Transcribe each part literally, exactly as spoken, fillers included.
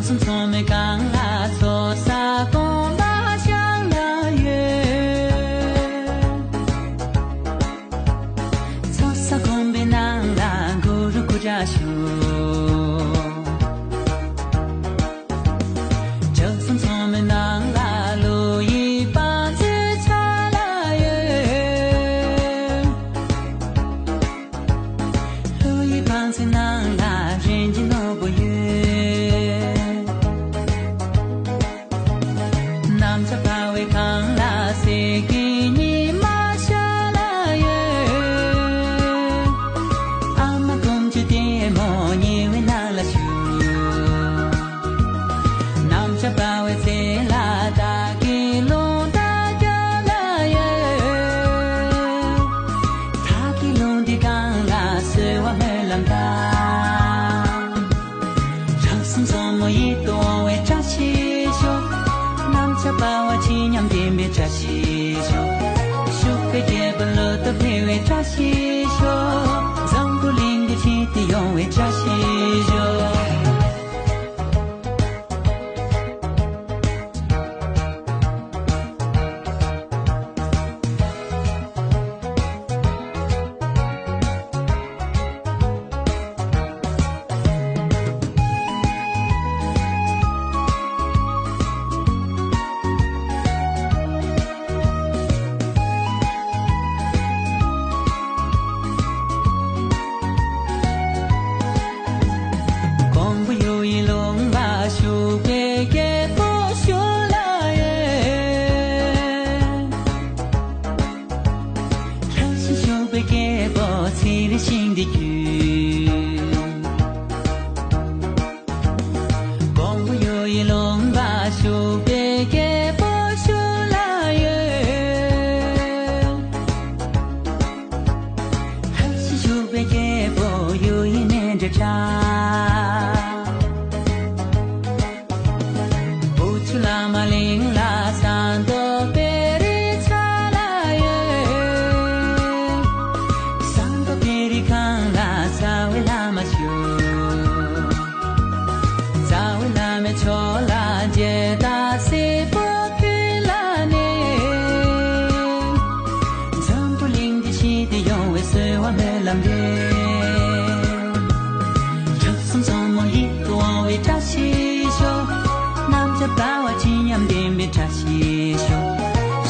གསུམ་ཚང་མའི་སྒང་ལ་ཚོགས་བསགས་སྒོམ་པ་བཞག་ལ་ཡོད། ཚོགས་བསགས་སྒོམ་པའི་ནང་ལ་གུ་རུ་སྐུ་འདྲ་བཞུགས། ལྕགས་ཟམ་ཚང་མའི་ནང་ལ་བློ་ཡི་བང་མཛོད་ཚར་ལ་ཡོད། ལྷོ་ཡི་བང་མཛོད་ནང་ལ་རིན་ཆེན་ནོར་བུ་ཡོད། གནམ་ལྕགས་འབར་བའི་སྒང་ལ་གསེར་གྱི་ཉི་མ་ཤར་ལ་ཡོད། ཨ་མ་དཀོན་མཆོག་ལྟད་མོ་ཉེ་བའི་ནང་ལ་བཞུགས། གནམ་ལྕགས་འབར་བའི་རྩེ་ལ་བདག་གི་རླུང་རྟ་རྒྱབ་ལ་ཡོད། བདག་གི་རླུང་རྟའི་སྒང་ལ་གསོལ་བ་སྨོན་ལམ་བཏབ། རང་སེམས་བཟང་མོ་ཡིད་དུ་འོང་བའི་བཀྲ་ཤིས་ཤོག་གནམ་ལྕགས་འབར་བ་ཆེས་ཉམས་ལྡན་པའི་བཀྲ་ཤིས་ཤོག་ཕྱུག་པའི་རྒྱལ་པོ་ལོ་ཏོག་འཕེལ་བའི་བཀྲ་ཤིས་ཤོག་འཛམ་བུ་གླིང་འདི་ཞི་བདེ་ཡོང་བའི་བཀྲ་ཤིས་ཤོག་ཀོང་པོ་གཡུ་ཡི་ལུང་པ་བཞུགས་པའི་རྒྱལ་པོ་བཞུགས་ལ་ཡོད། རང་བཞིན་བཞུགས་པའི་རྒྱལ་པོ་ཚེ་རིང་ཞིང་འདི་རྒྱུད། ཀོང་པོ་གཡུ་ཡི་ལུང་པ་བཞུགས་པའི་རྒྱལ་པོ་བཞུགས་ལ་ཡོད། ལྷ་ཞིང་བཞུགས་པའི་རྒྱལ་པོ་གཡུ་ཡི་མཎྜལ་འདྲ། བུ་ཆུ་བླ་མ་གླིང་ལ་ཟངས་མདོག་དཔལ་རི་ཚ་ལ་ཡོད། ཟངས་མདོག་དཔལ་རི་སྒང་ལ་རྩ་བའི་བླ་མ་བཞུགས། རྩ་བའི་བླ་མའི་ཕྱོགས་ལ་མཇལ་དར་སེར་པོ་ཕུལ་ལ་ནི། འཛམ་བུ་གླིང་འདི་ཞི་བདེ་ཡོང་བའི་གསོལ་བ་སྨོན་ལམ་འདེབས། ལྕགས་ཟམ་མཚོ་མོ་ཡིད་དུ་འོང་བའི་བཀྲ་ཤིས་ཤོག་གནམ་ལྕགས་འབར་བ་ཆེས་ཉམས་ལྡན་པའི་བཀྲ་ཤིས་ཤོག་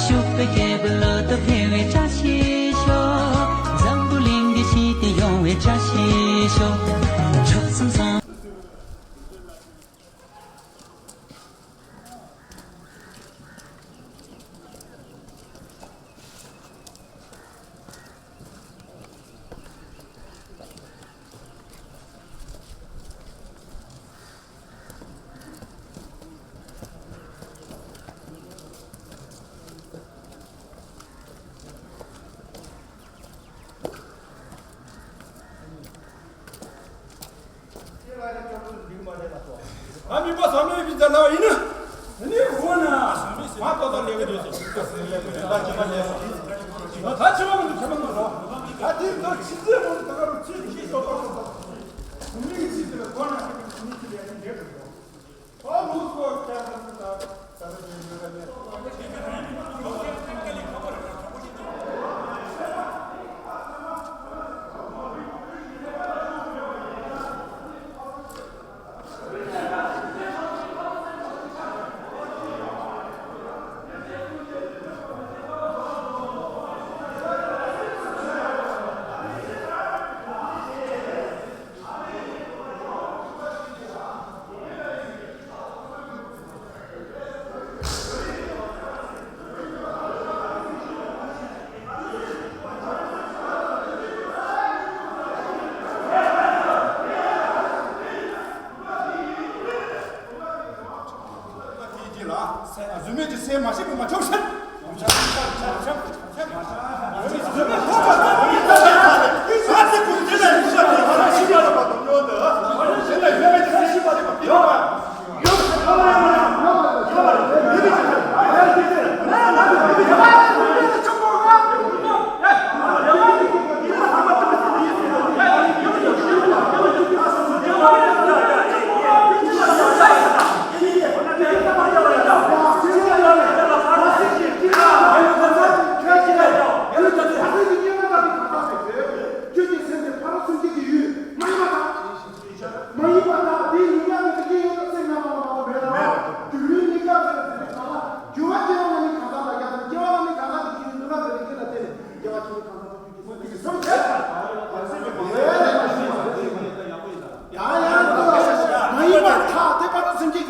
ཕྱུག་པའི་རྒྱལ་པོ་ལོ་ཏོག་འཕེལ་བའི་བཀྲ་ཤིས་ཤོག་འཛམ་བུ་གླིང་འདི་ཞི་བདེ་ཡོང་བའི་བཀྲ་ཤིས་ཤོག་ལྕགས་ཟམ་མཚོ། ཨ་མི་པ་བསམ་བློ་ཡིན་པའི་མཛད་ལ་བ་ཡིན་ན། ནི་འོ་ན། ང་ཏོག་ཏོག་ལས་ཀྱི་འདུག་ཟེར། ད་ཕྱི་མ་ལས་སོང་། ད་དེ་ཚོ་ཕྱི་རྫས་མང་དུ་ད་ག་རུ་ཕྱི་ཕྱི་ཏོག་ཏོག་ཏོག་ཏོག་ཕྱི་མིག་གི་ཕྱི་དེ་ལ་གོ་ན་ཕྱི་མིག་ཕྱི་ལས་ནི་འདྲེ་འགྲོ།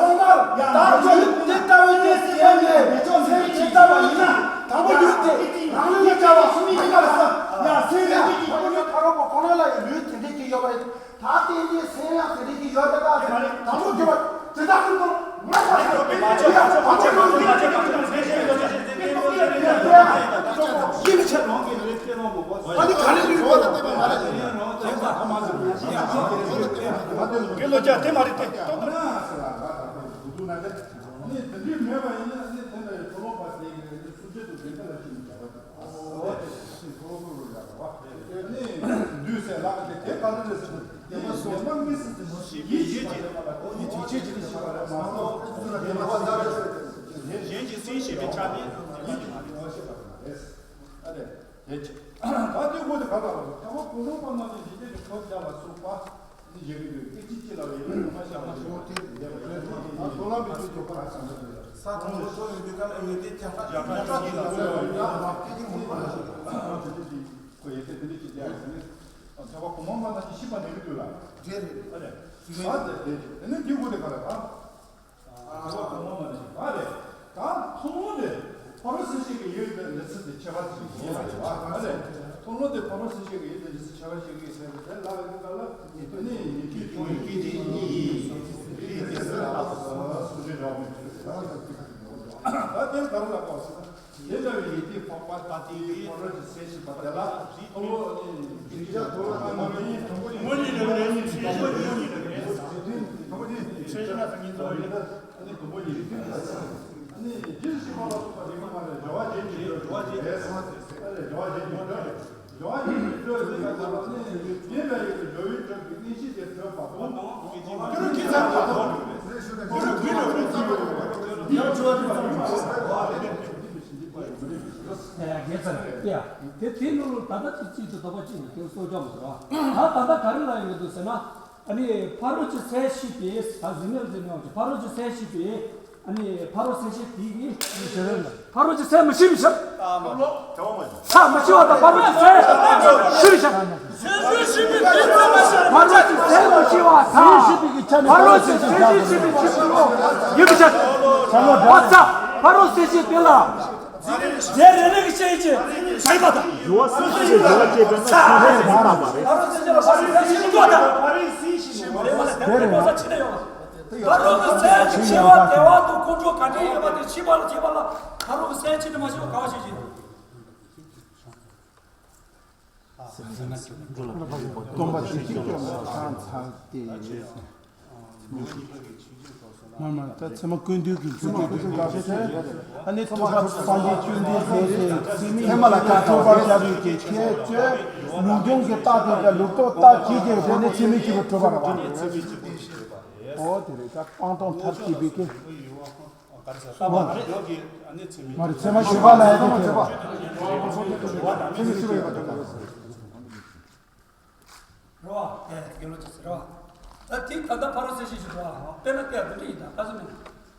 ཐོག་མར་ད་ལུས་དེ་ལྟ་བུའི་དེ་ཟེར་ནས་ཚེ་ཇི་ལྟ་བུ་ཡིན་ན་དང་པོ་ལུས་དེ་རང་ལུས་ལ་བྱ་བ་མི་འགལ་བ་ཡ་ཟེར་ཡ་དང་པོ་ལུས་ཕ་རོལ་པོ་ཁོ་ན་ལ་ཡང་ལུས་དེ་འདྲས་ཀྱི་ཡོད་པ་རེད། ད་ལྟའི་འདི་སེམས་ཡང་དེ་རིགས་ཀྱི་ཡོད་རེད་ད་ཟེར་ནས་དང་པོ་དགེ་བ་དེ་དག་གི་ནང་ང་ཚོ་དེ་མ་བྱེད་མ་བྱེད་མ་བྱེད་མ་བྱེད་མ་བྱེད་ཡིད་མི་ཆེས་ལོང་གི་རེད་སྐྱེ་ལོང་གོ། ཨ་ནི་ག་རེ་ལུས་པ་ལ་བལྟས་པ་མ་རེད། དེ་ལོ་རྒྱ་དེ་མ་རེད་དེ་ཏོག་ཏོག་ནི་དེ་འདྲའི་མེད་པ་ཡིན་ན་ནི་དེ་འདྲའི་ཕོ་ལོ་པ་དེ་ཡིན་ནི་སུ་ཆེད་དུ་དགེ་རྒན་ལ་ཅི་མི་བྱ་བ་དེ། འདུས་བྱས་ལགས་ཏེ་དེ་ག་ཚོད་རེད་ཟེར་ན་དེ་མ་སོང་མ་མི་སྲིད་ཟེར་ཞེས་པའི་ཡིད་ཀྱི་ཡིད་ཀྱི་ཡིད་ཀྱི་ཡིད་ཀྱི་ཡིད་ཀྱི་གཞན་གྱི་སེམས་ཞེས་པའི་ཆ་ནས་ཡིད་ཀྱི་ཡིད་ཀྱི་ཨ་རེ་དེ་ཅི་ད་དེ་ཁོ་དེ་ག་ལ་རེད། ད་ཁོ་ཀུན་སློང་པ་རྣམས་ཀྱི་ཞི་བདེ་ཀྱི་ཐོབ་བྱ་ལ་སོགས་པ། ནི་ཡོད་ཀྱི་ཡོད་ཀྱི་ཅི་ཅི་ལ་བའི་ཡོད་མ་ཤ་མ་ཤ་མ་ཤ་དེ་དེ་ལ་ཡོད་ཀྱི་ཡོད་ཀྱི་ལ་ས་དང་པོ་སོ་ཡོད་པའི་སྐབས་ལ་ཡོད་དེ་ཀྱང་ཡག་པོ་ཅིག་ལ་སོ་ཡོད་ཡོད་ཀྱི་ལ་སྐད་ཅིག་མང་པོ་ལ་ཤི་ཁོ་ཡོད་དེ་དེ་འདྲ་ཅིག་ཡག་ཡོད་ནི་ཚེ་བ་གོང་མ་མ་ན་ཅི་ཤི་བ་ནས་ཀྱི་དུས་ལ་དེ་རེད་ཨ་རེད་ད་དེ་དེ་དེ་ནི་དེ་ཀུ་དེ་ག་རེད་ད། ཨ་ཁོ་གོང་མ་མ་ནི་ཨ་རེད། ད་མཐོང་ལོ་དེ་ཕ་རོལ་སེམས་བསྐྱེད་ཀྱི་ཡུལ་དེ་འདི་ཚིག་དེ་ཁྱད་པར་ཅིག་ཡིན་ལ་ཡོད་ཨ་རེད། མཐོང་ལོ་དེ་ཕ་རོལ་སེམས་བསྐྱེད་ཀྱི་ཡུལ་དེ་འདི་ཚིག་ཁྱད་པར་ཅིག་ཡིན་ཟེར་ཏེ་དེ་ལ་ཡོད་ཀྱི་ལ་ནི་ཡིད་ཀྱི་ཡིད་ཀྱི་དེ་གཉིས་ཡིན། རིགས་ཀྱི་སེམས་ལ་སོགས་སུ་འདྲེན་རོགས་མི་འདུག་ད་དེ་ག་རེ་ལ་གོ་ཟེར་ན། དེ་འདྲ་བའི་ཡིད་ཀྱི་འཕགས་པ་དང་དེའི་ཕ་རོལ་གྱི་སེམས་ཞེས་པ་དེ་ལ་ཁོ་བོ་ནི་རིགས་ཀྱི་ཐོག་ལ་ངོ་ཉིད་ངོ་ཉིད་ལ་རེད། ངོ་ཉིད་ལ་རེད། ཚེ་ཕྱི་མ་སང་ཉིན་ཚོ་རེད། ཨ་ནི་གོང་བུ་ཡིན་ཨ་ནི་རྒྱུད་ཕྱི་མ་ལ་སོགས་པ་རིགས་མ་ལ་སྦྱོར་བ་ཅན་གྱི་སྦྱོར་བ་ཅན་གྱི་སྦྱོར་བ་ཅན་གྱི་སྦྱོར་བ་ཅན་གྱི་སྦྱོར་བའི་སྐབས་ལ་ནི་རྒྱུད་པའི་སྦྱོར་བའི་སྦྱོར་བའི་གནས་གཞི་དེ་གྲོལ་བ་དང་། གྱུར་གྱི་ཚང་གི་ཐོག་ནས་གྱུར་གྱི་ཚང་གི་ཐོག་ནས་ཡང་ཆོས་ཀྱི་ཚང་གི་ཐོག་ནས། ཡ་རྒྱལ་ཚར་ཡ། དེ་དེའི་ནང་ལ་ད་ལྟ་གཅིག་གཅིག་ཏུ་དོགས་པ་གཅིག་ནས་དེ་སོ་སྐྱོང་མ་ཟེར་བ། ད་ད་ལྟ་ག་རེ་ལ་ཡོང་གི་འདུག་ཟེར་ན། ཨ་ནི་ཕ་རོལ་གྱི་སའི་ཤེས་པས་ད་གཟིགས་ནས་གཟིགས་ནས་ཀྱི་ཕ་རོལ་གྱི་སའི་ཤེས་པས་ཨ་ནི་ཕ་རོལ་སེམས་ཤེས་དེ་གི་ཕ་རོལ་གྱི་སའི་མི་ཤེས་མི་ཤེས། ས་མི་ཤེས་པ་དང་ཕ་རོལ་གྱི་སའི་ཤེས་མི་ཤེས། ཕ་རོལ་གྱི་སའི་མི་ཤེས་པ་དང་ཕ་རོལ་གྱི་སེམས་ཤེས་པའི་ཕྱིར་དུ་ཡོད་མི་ཤེས། ཨ་ཙ་ཕ་རོལ་སེམས་ཤེས་དེ་ལ། རྗེ་རེ་རེ་གི་ཤེས་བྱེད་བྱས་པ་དང་། ཡུ་བ་སུ་ཞིག་གིས་ཡུ་བ་སྐྱེས་པས་ན་ཆུང་ཧེ་མ་ལ་བ་རེད། ཕ་རོལ་གྱི་སེམས་ཀྱི་ཆེ་བ་དེ་བ་དུ་ཁོང་ཁྲོ་ག་འདྲས་ཡོད་པ་དེ་ཕྱི་མ་ལ་བྱེད་པ་ལ་ཕ་རོལ་གྱི་སེམས་ཀྱི་མ་ཤེས་པ་ག་བ་ཤེས་ཀྱི། སྟོང་པ་ཆོས་ཅན་སྐྱོབ་པ་ཆང་ཚང་སྟེ། མ་མ་ད་ཚད་མ་ཀུན་འདུས་ཀྱི་ཚུལ་དུ་དགོས་ཤེས་ཆེ། ཨ་ནི་ཐུབ་པ་སངས་རྒྱས་བཅོམ་ལྡན་འདས་ཀྱི་ཚད་མའི་ཚད་མ་ལ་ཁྱབ་པར་བྱ་བའི་གེགས་ཁྱད་ཆོས་ལུགས་འབྱུང་གི་རྟགས་དེ་དང་ལུགས་ལྡོག་རྟགས་ཇི་བཞིན་དེ་ནི་ཚད་མས་ཁྱབ་པའི་གྲུབ་པ་རེད་བ། ཨོ་དེ་རེད་ད་སྤངས་རྟོགས་མཐར་ཕྱིན་པའི་གེགས། མ་རེད་ཚད་མ་ཞུས་པ་ལ་ཡ་གི་དེ་རེད། རེད་བ། དེ་དགེ་སློང་ཅི་ཟེར་རེད་བ། ད་དེ་ད་ལྟ་ཕ་རོལ་ཏུ་ཕྱིན་ཞིག་རེད་བ། དཔེར་ན་དེ་ཡང་འདི་འདྲ་ཡིན་ད་ག་ཟེར་ན།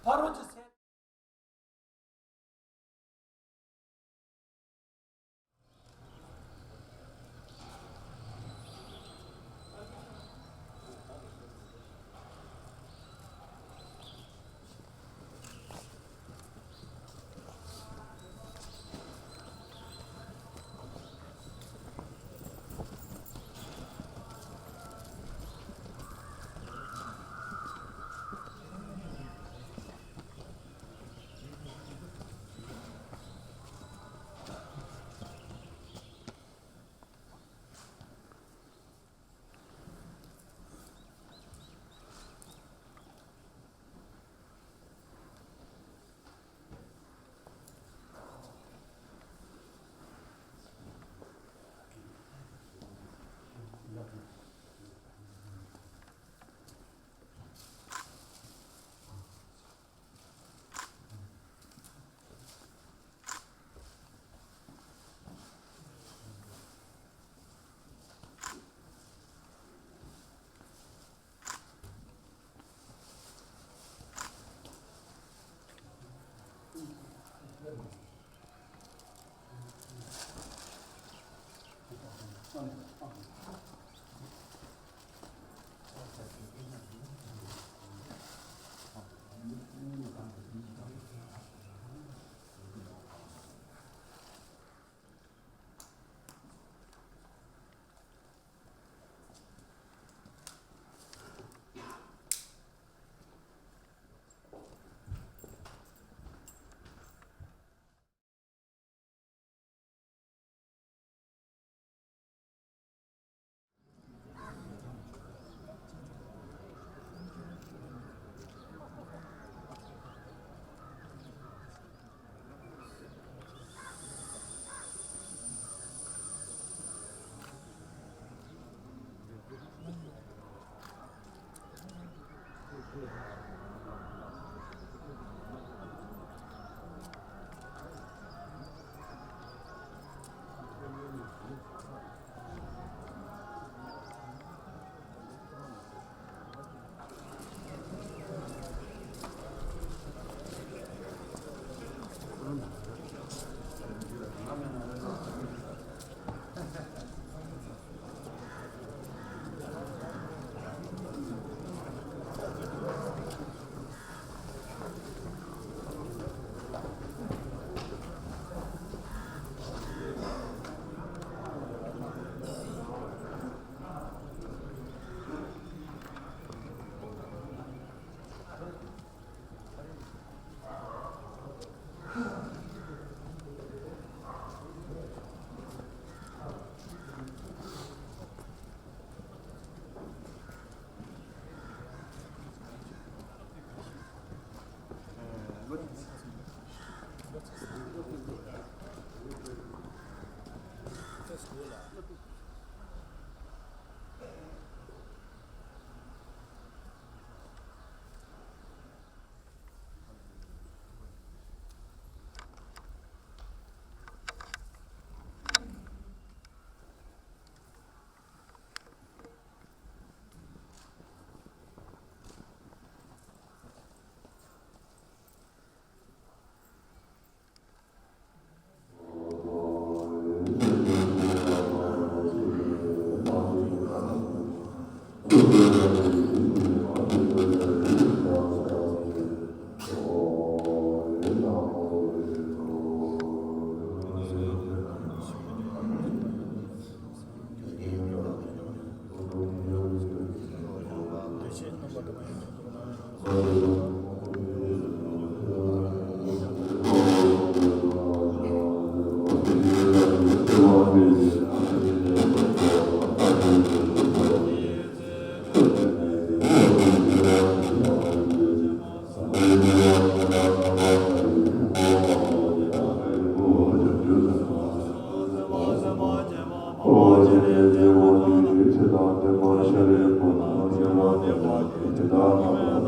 ཕ་རོལ་ཏུ་ཕྱིན།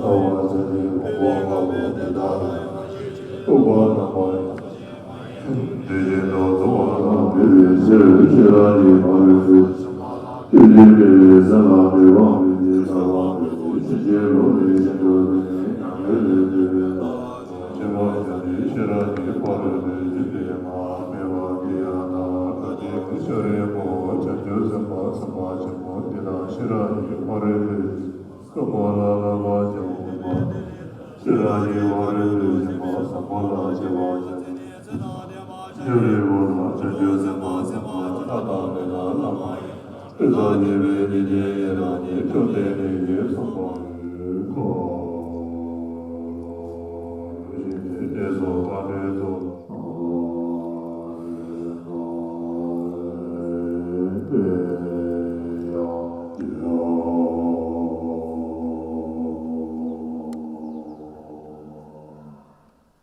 ལྟ་བ་ཆ་ནི་ཕུང་པོ་ལྔ་པོ་དེ་དག་ལ་ཡང་ཐུག་པ་རྣམ་པ་ཡང་དེ་བཞིན་དུ་གཟུང་བ་དང་འདུ་བའི་ཕྱིར་ཤེས་རབ་ཀྱི་ཕ་རོལ་ཏུ་ཕྱིན་པ་དང་། དེ་བཞིན་གཤེགས་པའི་སེམས་ལ་འདུད་པ་མེད་ཅིང་ཐར་པ་མེད་ཅིང་ཕྱིན་ཅི་ལོག་མེད་ཅིང་འགྲོ་དོན་མེད་མྱ་ངན་ལས་འདས་པའི་ཐབས་ཆེན་པོ་ཆ་ནི་ཤེས་རབ་ཀྱི་ཕ་རོལ་ཏུ་ཕྱིན་པའི་སྔགས་སྨྲས་པ་དེ་ཡང་ད་ག་ནི་ཤཱ་རིའི་བུ་བྱང་ཆུབ་སེམས་དཔའ་སེམས་དཔའ་ཆེན་པོ་འདི་དག་ཤེས་རབ་ཀྱི་ཕ་རོལ་ཏུ་ཕྱིན་པ་ལ་བསླབ་པར་བྱའོ། ཤེས་རབ་ཀྱི་ཕ་རོལ་ཏུ་ཕྱིན་པ་བཟང་པོ་ལ་སྤྱད་པ་ཅན་ཤཱ་རིའི་བུ་དག་བྱང་ཆུབ་སེམས་དཔའ་སེམས་དཔའ་ཆེན་པོ་དག་མེད་ན་ལྷ་མ་ཡིན། དེ་དག་མཉེས་པའི་སྡིག་ཅན་ཡི་དམ་ནི། བཅོམ་ལྡན་འདས་ཀྱིས་གསུངས་པ་ཡིན།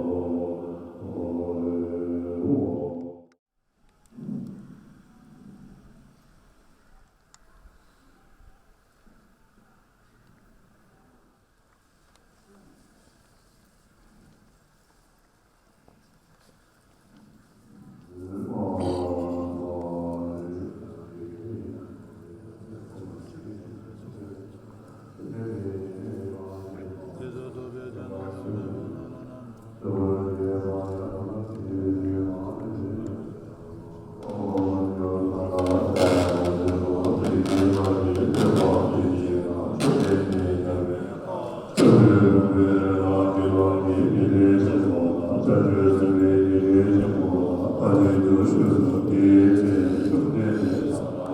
ཞེས་ནས་དེ་སོགས་ཕ་རོལ་ཏུ། བཅོམ་ལྡན་འདས་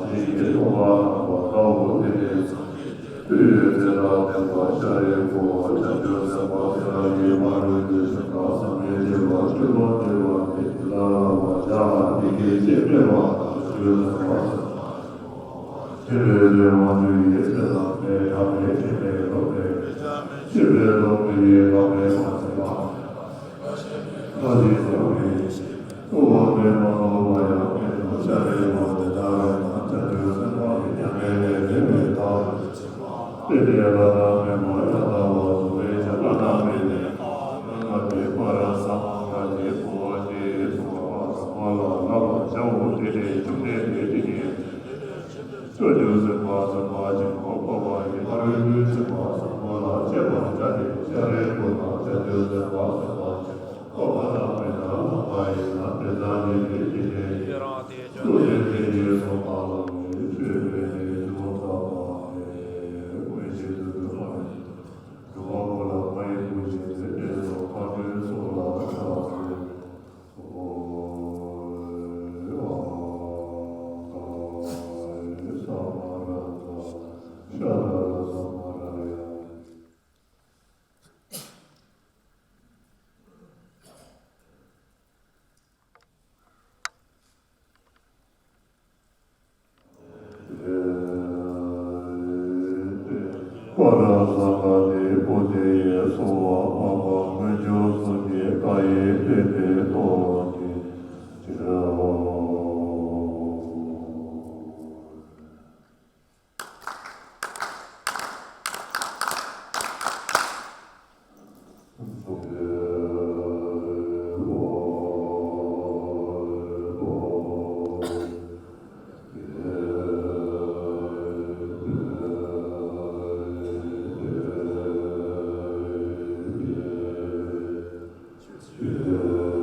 ཀྱིས་བསྟན་པ་བཟང་པོ་ལ་སྤྱད་པར་བྱའོ། དེ་ནས་བཅོམ་ལྡན་འདས་དེ་ཉིད་དུ་བྱང་ཆུབ་སེམས་དཔའ་སེམས་དཔའ་ཆེན་པོ་འཕགས་པ་ཡི་ཕ་རོལ་ཏུ་ཕྱིན་པ་བཟང་པོ་ལ་སྤྱད་པར་བྱ་སྟེ། ཤཱ་རིའི་བུ་དག་བྱང་ཆུབ་སེམས་དཔའ་སེམས་དཔའ་ཆེན་པོ་འཕགས་པ་དག་མེད་ན་ལྷ་མ་ཡིན་ན། དེ་དག་ཉིད་ཀྱིས་དེ་ནས་ཀྱང་བཅོམ་ལྡན་འདས་ཀྱིས་གསུངས་པ་ལ་ནི་ཆོས་སྟོན་ནས་ཇི་ལྟར་བསླབ་པ་དེ་སྔོན་བཞིན་དུ་སྒྲུབ་པ་ཡིན། སྒྲུབ་པ་པོ་ལ་མ་ཡིན་པ་ཞིག་ནི་དེ་སོགས་ཕ་རོལ་སོགས་ལ་བཤགས་སོ། ཁོ་རང་སངས་རྒྱས་པོ་དེ་ཡི་གསོལ་བ་འཕགས་པ་དངུལ་ཆུ་གསུམ་གྱི་བཀའ་ཡིས་བསྟན་པའི་ཐོག་ནས་ཕྱིར།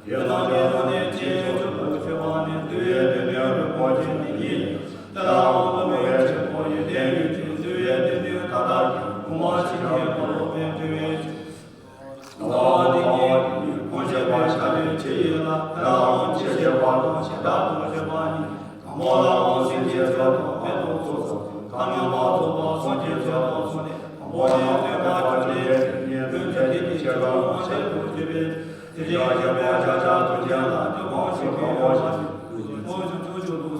ཡོད་ན་ཡོད་ན་ནི་ཅི་ཡོད་ཚུལ་དུ་ཤེས་པ་ནི་འདུལ་བའི་དོན་ནི་རིན་པོ་ཆེ་འདི་ཉིད་ཡིན། དེ་ལའང་བསླབ་པའི་ཆེན་པོ་ཡོན་ཏན་ཡོད་ཅིང་འདུལ་བའི་དོན་ནི་མཐའ་དག་གི་དབུ་མ་ཕྱིན་ཆད་མ་ལོག་པའི་འདུལ་བའི་ཆེན་པོ་ནི་ཉིད་ཁོང་ཆེ་བར་བྱ་བའི་ཆེད་ཡིན་ལ། དེ་ལའང་ཆེས་ཆེ་བ་དང་ཞེ་དྲག་ཏུ་ཤེས་པ་ནི། དང་པོ་ལའང་སེམས་ཅན་ཚོགས་དང་མི་དང་ཚོགས་སམ་ཁམས་མྱོང་བ་ཚོགས་པ་སངས་རྒྱས་ཚོགས་དང་ཚོགས་ནས། དང་པོ་ནི་སྟོན་པ་བཅོམ་ལྡན་འདས་ཀྱི་ཉན་ཐོས་ཀྱི་ཆེད་དུ་དབང་བྱེད་དུ་གྱུར་པའི་དེ་ཡང་སྐྱོབ་པ་ཕྱག་རྒྱ་ཐམས་ཅད་ལ་སྐྱོབ་པ་ཞིག་གང་བ་ཞིག་ཏུ་ཡིན། ཐུགས་རྗེ་ཆེན་པོ་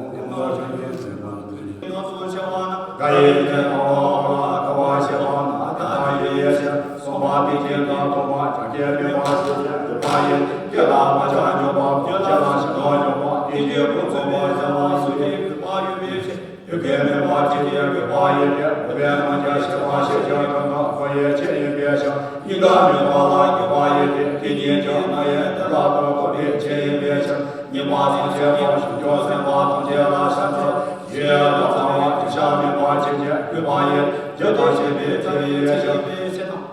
ཆེན་པོ་ཟེར་གྱི། ཡོངས་སུ་ཆེ་བ་ན་ག་ཡེ་ཅན་ཨ་བ་ཨ་བ་ག་བ་ཞེས་པ་ན་ད་ཡེ་ཡེ་ཤ། གསུམ་པ་དེ་བཞིན་དུ་ཐོག་མ་བྱ་སྐད་མེད་པ་ཞེས་བྱ་སྒྲུབ་པ་ཡིན། སྐད་ལ་བག་ཆགས་འཇོག་པ། སྐད་ལ་ཞེ་སྡང་འཇོག་པ། དེ་རྗེས་ཁོ་ཚོགས་པ་བྱ་བ་སུ་ཡིན་དགོས་པ་ཡོད་པའི་ཕྱིར། ཡུལ་སྐད་མེད་པ་ཅི་སྟེ་དགོས་པ་ཡིན་ཏེ། དགོས་པའི་རྣམ་གཞག་ཤེས་པ་ཤེས་བྱ་གང་དག་ཁོ་ཡི་ཆོས་ཡིན་པའི་ཕྱིར། གཉིས་ཀ་མེད་པ་ལ་དགོས་པ་ཡིན་ཏེ། དེ་ཉིད་ཀྱང་མ་ཡིན་དེ་ལ་ལྟོས་དགོས་པའི་ཆོས་ཡིན་པའི་ཕྱིར། གཉིས་པ་ཐམས་ཅད་དང་བྱང་ཆུབ་སེམས་དཔའ་ཐམས་ཅད་ལ་ཤར་ཕྱིར། ཞེས་ལོ་ཙཱ་བ་རྒྱུན་ཆགས་མེད་པ་ཆོས་ཅན། དགོས་པ་ཡིན། རྒྱུ་དང་ཞེས་པའི་ཚིག་ཡིན་ཕྱིར།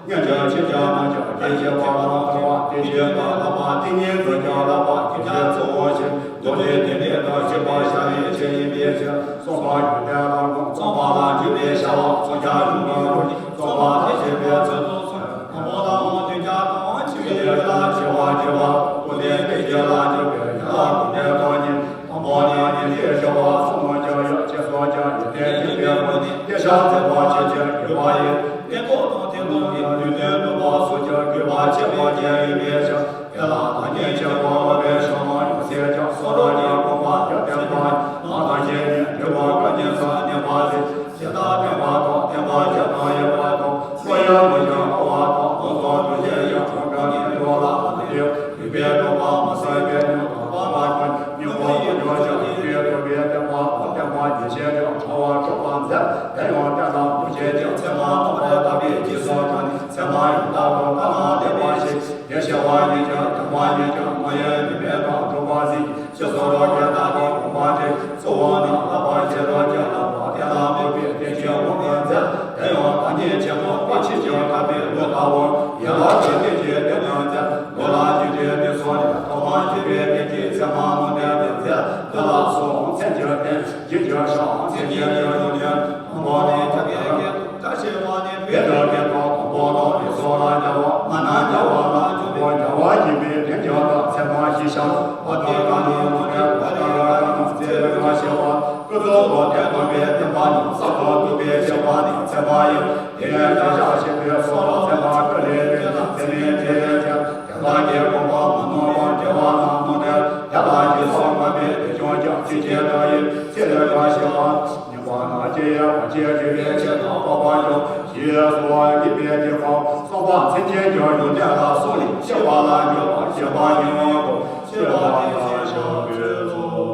སྔོན་གྱི་ཆོས་ཅན་རྣམས་ཀྱང་རྒྱུན་ཆགས་པ་དང་བྲལ་བ་དེ་བཞིན་དུ་བསླབ་པ་དེ་ཉིད་དུ་ཀྱང་བསླབ་པ་རྒྱུན་ཆགས་གཙོ་བོ་ཞིང་། འདོད་པའི་དོན་ལྡན་དང་ཞེས་པ་བྱ་བའི་ཆོས་ཡིན་པའི་ཕྱིར། གསུམ་པ་རྒྱུ་ལྡན་ལ་གོམས། རྩོམ་པ་ལ་འཇུག་པའི་བྱ་བ་མཚོན་བྱ་གཞུང་གི་ལུགས་ཀྱི་རྩོམ་པ་དེ་བྱེད་པའི་ཚུལ་དུ་གསུངས། དང་པོ་ལའང་དོན་རྒྱག་དང་འཆི་བའི་ཡུལ་ལ་འཆི་བར་གྱུར་པ། ཀུན་ནས་བདེ་སྐྱིད་ལ་འཇུག་པའི་ཡུལ་ལ་ཀུན་ནས་སྟོང་ཉིད། དང་པོ་ནི་ཉན་ཐོས་ཞི་བ་གསུམ་མོ་ཀྱང་ཡོད། ཅེས་སོགས་ཀྱང་ཡོན་ཏན་སྦྱིན་པའི་སྒོ་ནས་དེ་ཤ་འཛིན་པ་ཆོས་ཅན་དགོས་པ་ཡིན། གནས་སྐབས་དང་དེ་དག་གི་ལུས་རྟེན་ནུས་པ་སོགས་ཀྱང་དགོས་པ་ཆེན་པོ་ཅན་ཡིན་པའི་ཕྱིར། དེ་ལ་བདག་ཉིད་ཆེན་པོ་སློབ་པའི་ཕྱོགས་མ་ཡོང་ཟེར་ཀྱང་། སོ་སོར་གྱི་དགོངས་པ་རྒྱུད་བསྟན་པ་ཡིན། ནང་དང་གཞན་གཉིས་འབྲས་བུ་སྐབས་གཉིས་སུ་གནས་པ་ཟེར། ཇི་ལྟར་བསྟན་པ་དང་བསྟན་པ་བཞི་དང་ཡོད་པ་དང་། སློབ་དཔོན་མི་འགྱུར་ཨ་བ་དང་། ལོངས་སུ་སྤྲུལ་ཞིང་ཡང་དག་པའི་འགྲོ་ལ་མི་འདུག་རིགས་པས་འགྲོ་བ་མི་ཟད་པའི་མྱུར་དང་པ་མ་ཀུན། སྙིང་པོ་ཡིན་གྱུར་ཅིང་། དེ་ཐུབ་པའི་བསྟན་པ་དང་བསྟན་པ་རྒྱུད་ཆེན་ཀྱང་བྱ་བ་གྲུབ་པར་མཛད། དེ་ཡང་བསྟན་ལ་མི་བྱེད་ཅིང་། ཚད་མ་རྣམ་པར་དག་པའི་རྗེས་སུ་འབྲངས་ནས། ཚད་མ་ཡང་དག་པར་བལྟ་ན་བདེན་པ་ཞིག་དེ་ཤེས་པ་ཉིད་ཀྱང་དམ་པ་ཉིད་ཀྱང་མ་ཡིན་རིགས་མེད་དང་གྲུབ་པ་ཟིན། ཕྱི་སོ་རོ་ཀེ་ད་གི་དགོངས་པ་འགྲེལ། གཙོ་བོ་ནི་བསླབ་པ་རྗེས་སུ་སྐྱེ་བསླབ་པ་དེ་ལ་འཕོས་པའི་བསྟན་བཅོས་དབང་དུ་མཛད། དེ་ཡང་བདག་ཉིད་ཆེན་པོ་དཔའ་ཆོས་ཀྱི་བཀའ་བརྒྱུད་ལོ་ལྟ་བུར་ཡན་ལག་གི་བསྟན་བཅོས་དེ་དང་མཛད། ལོ་ལ་རྒྱུད་སྡེ་དེ་སོགས་ནས་ཐོག་མར་བརྒྱུད་པའི་བསྟན་བཅོས་ཚད་མ་ལུང་བསྟན་དེ་མཛད། དེ་ལ་སོགས་མཚན་གྱི་བསྟན། རྒྱུད་ཀྱི་ཕྱོགས་མཚན་གྱི་རྒྱུད་ལུང་ནས། དང་པོ་ནི་ཐབས་ཀྱི་བཀའ་ཞེས་པ་ནི་བོད་དུ་སྐད་དང་དང་པོ་དང་ལུས་སྲོག་ལ་རྒྱལ་བ་མ་ན་རྒྱལ་བ་ལ་འཇུག་པོ་རྒྱལ་བ་ཡིན་པའི་དོན་ཀྱང་དང་ཚད་མ་གཞི་བཞག་པ་དང་། བཀའ་ནི་ལུང་ནས་བཀའ་དང་བཀའ་དང་ཚེ་རིང་བ་ཞེས་པ། ཀུན་རྫོབ་ཏུ་དོན་སྟོན་པའི་བསྟན་པ་རྣམས་གསར་དུ་བསྡུ་བའི་བྱེད་པ་ནི་ཚད་མ་ཡིན། དེ་ནས་བརྒྱ་ཕྲག་བཞི་པའི་སོགས་ལ་ཚད་མ་ཀུན་ལས་བརྒྱུད་ལ་ཚད་མའི་འབྲེལ་ལས་ཀྱང་། དེ་དག་གི་དགོངས་པ་མ་ནོར་བར་འགྲེལ་བ་རྣམས་ནོར་འདྲ། དེ་ལ་རྗེས་སུ་སྔ་མའི་དེ་ཀྱང་ཀྱང་ཚིག་གཅིག་ཏུ་ཡིན། ཚིག་ལེགས་པར་ཤེས་པ། ཉན་པ་ན་ཅི་ཡང་བ་ཅི་དགེ་བའི་ཆེད་དུ་སྤོབས་པ་འཇོག་ཞེས་སོགས་དགེ་བའི་དགེ་བ་གསུངས་པ་མཚན་ཅན་གྱི་ཡོན་ཏན་ལ་སོགས་ལས་ཤེས་པ་ལ་འཇུག་པ་ཞེས་པ་ཉེ་བར་གོ་ཞེས་པ་ཡང་ཞག་པའི་ཚོགས།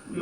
དེ་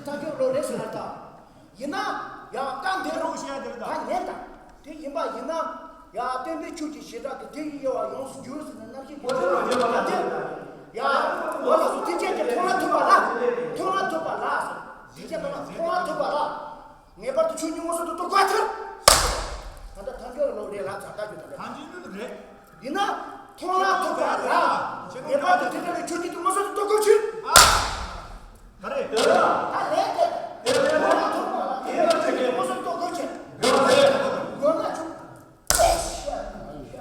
ཐག་གཅོད་ལོ་རེ་ཟིན་ལ་ད། ཡིན་ན་ཡང་བཀའ་འདི་རུ་ཞེས་ད་ཉན་དང་། དེ་ཡིན་པ་ཡིན་ན་ཡང་སྟོན་པའི་ཆོས་ཀྱི་བྱེ་བྲག་གི་དེ་ཡི་དབྱེ་བ་ཡོངས་སུ་འགྱུར་ཟེར་ནས་རྣམ་ཤེས་འགྱུར་ཟེར་ན་ད་དེ་ཡང་འོ་ལགས་སོ། དེ་ཅན་གྱི་མཐོང་ལ་ཐུབ་པ་ལ། མཐོང་ལ་ཐུབ་པ་ལ་ཟེར། དེ་ཅན་མཐོང་ལ་ཐུབ་པ་ལ། ངེས་པར་དུ་ཆོས་ཉིད་མངོན་སུམ་དུ་རྟོགས་དགོས། རེད། ཡིན་ན། མཐོང་ལ་ཐུག་པ་ལ། ངེས་པར་དུ་དེ་འདྲ་བའི་ཆོས་ཉིད་དུ་མངོན་སུམ་དུ་རྟོགས་དགོས་ཕྱིར། ག་རེ། ད་ལན་དེ། མཐོང་ལ་ཐུག་པ་ལ་དེ་འདྲ་བའི་ཆོས་ཉིད་དུ་མངོན་སུམ་དུ་རྟོགས་དགོས་ཕྱིར། དགོས་ན་ཆོས།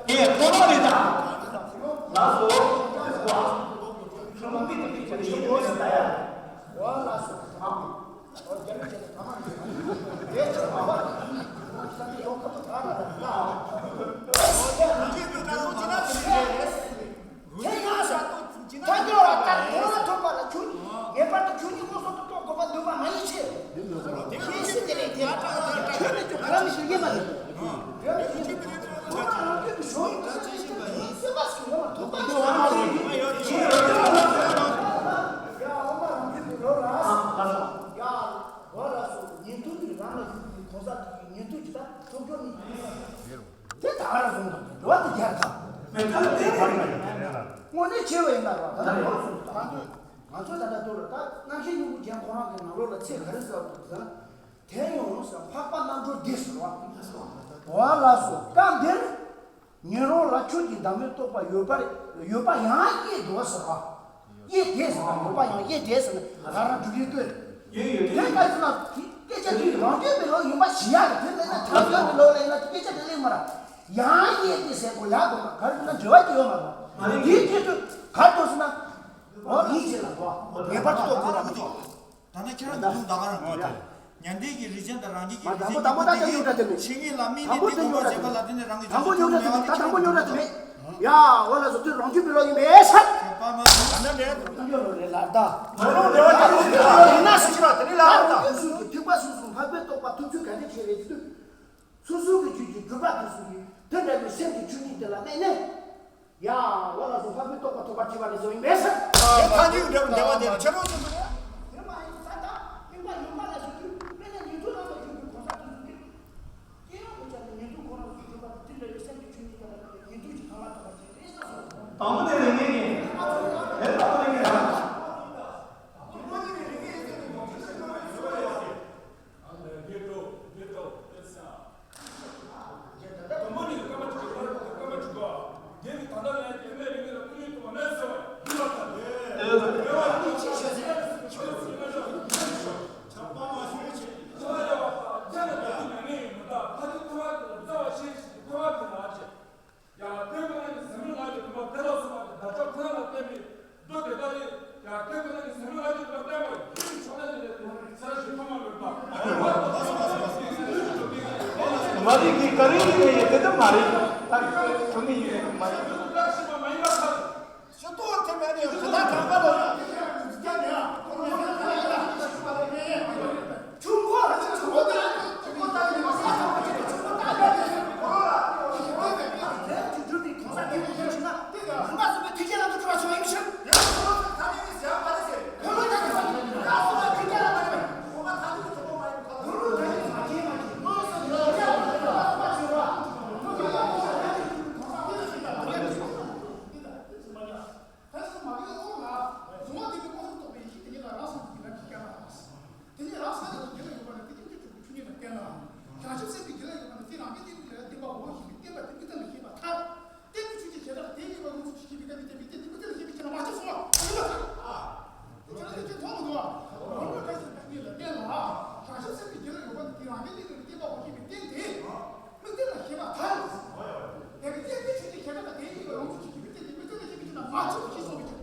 ངས་ཁོ་རང་རེད་ད། ལགས་སོ། ཁྱོད་མི་དེ་གི་ཆ་ནས་ཡིན་དུས་ད་ཡ། འོ་ལགས་སོ། ཡ། འོ་ལགས་སོ། ཉན་ཐོས་ཀྱི་རང་ལ་ཞུགས་པའི་གང་ཟག་དེ་ཡི་ཉན་ཐོས་ཀྱི་ད་ཐོབ་རྒྱུ་ནི་ཡིན། དེ་ད་ག་རང་གསུངས་དང་འགྲོ་བ་དེ་རྒྱལ་དང་། མེད་ཐབས་དེ་ག་རེ་ཡིན། དངོས་གནས་ཆེ་བ་ཡིན་ན་ར་ད་ལྟ་ཡོངས་སུ་ད་ང་ཚོ་ད་ལྟ་དུ་ལ་ད་རྣམ་ཤེས་སྙིང་པོ་ཅན་ཁོ་རང་གི་ནང་ལོགས་ལ་ཚེ་ག་རེ་ཟེར་བ་དང་དེ་ཡོངས་སུ་འཕགས་པ་རྣལ་འབྱོར་སྡེ་ཟེར་བ། འོ་ལགས་སོ། སྐབས་འདིར། ཉོན་རང་ལ་ཆོས་ཀྱི་བདག་མེད་རྟོགས་པ་ཡོད་པར་ཡོད་པ་ཡང་དབྱེ་དོ་ཟེར་བ། དབྱེ་དེ་ཟེར་བ་ཡོད་པ་ཡང་དབྱེ་དེ་ཟེར་ན་ང་རང་སྒྲུབ་ཡུལ་ལྟོས། དེ་ལྟར་ཟེར་ན་དེ་སྐད་ཆ་དེ་རང་རྒྱུད་པའི་ལུགས་ཡིན་པ་ཞི་ཡག་གི་དེ་མེད་ན་དྲང་སྟོང་གི་ལུགས་ལ་ཡིན་ན་དེ་སྐད་ཆ་དེ་གླེང་མ་ར། ཡང་དབྱེ་དེ་ཟེར་གོ་ཡག་དོ་ན་ག་རེ་ཟེར་ན་འབྲེལ་བ་གྱི་ཡོད་མ་རེད། དེའི་སྐད་དུ་ག་རེ་དོ་ཟེར་ན། འོ་ཡིན་ཞེས་ལ་གོ་ངེས་པར་དུ་རྟོགས་དགོས་པ་མ་གཏོགས། ད་ནི་ཁྱེད་རང་གི་ལུང་ད་ག་རང་གོ་ད། མྱང་འདས་ཀྱི་རིགས་ཅན་དང་རང་རྒྱལ་གྱི་རིགས་ཅན་གྱི་མཐུན་དེ་ཆོས་ཉིད་ལ་དམིགས་ནས་དེ་སྒོམ་པར་བྱེད་པ་ལ་བརྟེན་ནས་རང་གི་ཆོས་ཉིད་ལ་དམིགས་ནས་ད་དང་པོ་ཉོ་ར་དེ་མེད། ཡ་འོ་ལ་སོ་དུས་རང་རྒྱུད་པའི་ལོ་ཡིན་པའི་ཤ། ད་ནི་འདྲེ་དང་ཡོད་རེད་ལ་ད། ད་རུང་འདྲེ་བ་ཀྱི་རིགས་ཅན་ཡིན་ན་སུ་ཞིག་ལ་དེ་ནི་ལ་ད། སོ་སོ་གི་ཐེག་པ་སོ་སོ་འཕགས་པའི་རྟོགས་པ་ཐོབ་ཚུལ་ག་འདྲ་བྱེད་རེད་དུས། སོ་སོ་གི་རྒྱུད་ཀྱི་སྒྲུབ་པ་དེ་ཚོ་ཡིས་དེ་འདྲ་བའི་སེམས་ཀྱི་ཆོས་ཉིད་དེ་ལ་དམིགས་ནས། ཡ། འོ་ལགས་སོ། འཕགས་པའི་རྟོགས་པ་ཐོབ་པར་བྱེད་པ་ནི་གསུངས་ཡིན་པས་ཟེར། དེ་མཐའ་མཇུག་འབྲས་བུ་འདས་པ་དེ་ནི་ཕྱི་རོལ་ཆོས་སུ་རེད། དེ་མ་ཡིན་ས་དང་སྟོང་པ་ཡོད་པ་ལ་སོ་སོའི་དཔེར་ན་ཉན་ཐོས་རྣམ་པར་ཞུགས་པའི་གང་ཟག་དེ་ཚོ་གིས། སྐྱེ་བ་ཉིད་ཀྱང་ཉན་ཐོས་ཁོ་རང་ཚོའི་སྒྲུབ་པ་དེ་འདྲ་བའི་སེམས་ཀྱི་ཆོས་ཉིད་ཀྱང་ཉན་ཐོས་ཀྱི་ཐ་མ་ཐོབ་པར་བྱེད་པས་ཟེར་སོ། དང་པོ་དེ་ལས་ངེས་ཀྱི། དེ་ལྟ་བུ་ལས་ངེས་རང་། དང་པོ་དེ་ལས་ངེས་ཀྱི་ཡོངས་གྲུབ་ཟེར་སྣང་བའི་བཟོ་བ་ཡོད་ཟེར། དང་པོ་ཉིད་ཀྱི་སྐར་མ་གཅིག་གི་བར་དུ་སྐར་མ་གཅིག་གོ། དེ་ནི་ད་ལྟ་ལས་སྐྱེ་མེད་རིགས་ལ་ཀུན་ནས་སྟོང་པ་མེད་ཟེར་བ་ཡིན་པར་ཐལ། དེ་ལ་དེ་བ་ཡིན་ཕྱིར་ཞེས་ཟེར། ཆོས་ཀྱི་རྣལ་འབྱོར་ཡིན་ཕྱིར་ཞོག་ཆགས་པ་མ་བྱུང་ཕྱིར། འཆི་བ་ཡལ་བ་དང་ལྷན་ཅིག་ཏུ་མྱ་ངན་ཡང་མི་འདའ། ཕ་དེ་ཐོ་བ་དེ་ལ་རྩ་བ་ཤེས་ཤིང་ཐོ་བ་དེ་ལ་ཅེས། ཡང་དེ་ཁོ་ན་ཉིད་ཟིལ་གནོན་ལྔ་བཅུ་དུ་མ་དེ་ལ་སོགས་པ་དེ་བདག་ཅག་ཁོ་ན་ལ་བརྟེན་པའི་མདོ་དེ་དག་ནི། ཡང་དེ་ཁོ་ན་ཉིད་ཟིལ་གནོན་ལྔ་བཅུ་དུ་མ་བརྟེན་པ་ཡིན་ཕྱོགས་ན་ལས་ལས་ཚེ་རབས་ཤིག་ཐོག་མ་མེད་པ། མ་རིག་གི་ག་རེ་ཡིན་ནའི་དེ་ལྟ་མ་རེད། ད་ཁོ་ནི་ཡིན་མ་རེད། ཤོ་ཏོ་ཐེ་མེད་ནས་ཁ་ད་གང་ག་ལ་ཡང་ཁྱུང་པོ་ལ་ཁྱུང་པོ་ལྟ་ཡིན་པ་ས་ཁྱུང་པོ་ཅིག་ཁྱུང་པོ་ལྟ་ཡིན་པ་ཁོ་ལ་ལས་ཀྱི་འགྲུབ་པའི་གང་ཟག་དེ་ཡོད་ཕྱིན་ན་ནང་པ་སོགས་པའི་ཐེག་ཆེན་ལ་འདུ་འགྲོ་བ་ཞིག་ཡིན་ཕྱིན། དེ་ནས་རང་སངས་རྒྱས་ཀྱི་རྒྱུད་ལ་ཡོད་པ་ནི་དེ་ཁྱིམ་གྱི་གྲོགས་པོའི་ཡེ་ཤེས་དེ་ཉིད་ལ་རང་སངས་རྒྱས་ཀྱི་རྒྱུད་ལ་ཡོད་པ་ནི་དེ་ཁྱིམ་གྱི་གྲོགས་པོའི་ཆོས་ཉིད་ལ་བསྟན་ལ། བྱང་ཆུབ་སེམས་ཀྱི་རྒྱུད་ལ་ཡོད་པ་ནི་དེ་རང་རྒྱུད་དེ་ཉིད་ལ་བསྟན་པ་དེ་མིག་ལྟར་ལ་ཤེས་པ་ཐལ། དེ་ནི་ཆོས་ཀྱི་བྱེ་བྲག་དེ་ཉིད་ལ་ཡོངས་སུ་ཤེས་པའི་སྐབས་ནི་དེ་མིག་ལྟར་ལ་ཤེས་པའི་ཕྱིར་མ་ཆགས་སོ། དེ་ལ་ཐལ། དེ་ཆོས་ལ་དེ་ཆོས་མཐོང་མི་འདུག་བ། ནོར་བུ་བཀྲ་ཤིས་པའི་ཆོས་ཉིད་ལ་བསྟན་ལ། བྱང་ཆུབ་སེམས་ཀྱི་རྒྱུད་ལ་ཡོད་པ་ནི་དེ་རང་རྒྱུད་དེ་ཉིད་ལ་བསྟན་པ་འོ་ཤེས་པའི་རྟེན་དེ། མིག་ལྟར་ལ་ཤེས་པ་ཐལ། དེ་བས་ཀྱང་དེ་ཆོས་ཀྱི་བྱེ་བྲག་དེ་ཉིད་ལ་ཡོངས་སུ་ཤེས་པའི་རྟེན་དེ་མིག་ལྟར་ལ་ཤེས་པའི་ཕྱིར་ན་མ་ཆགས་པ་ཞེས་གསུངས་པའི་ཕྱིར།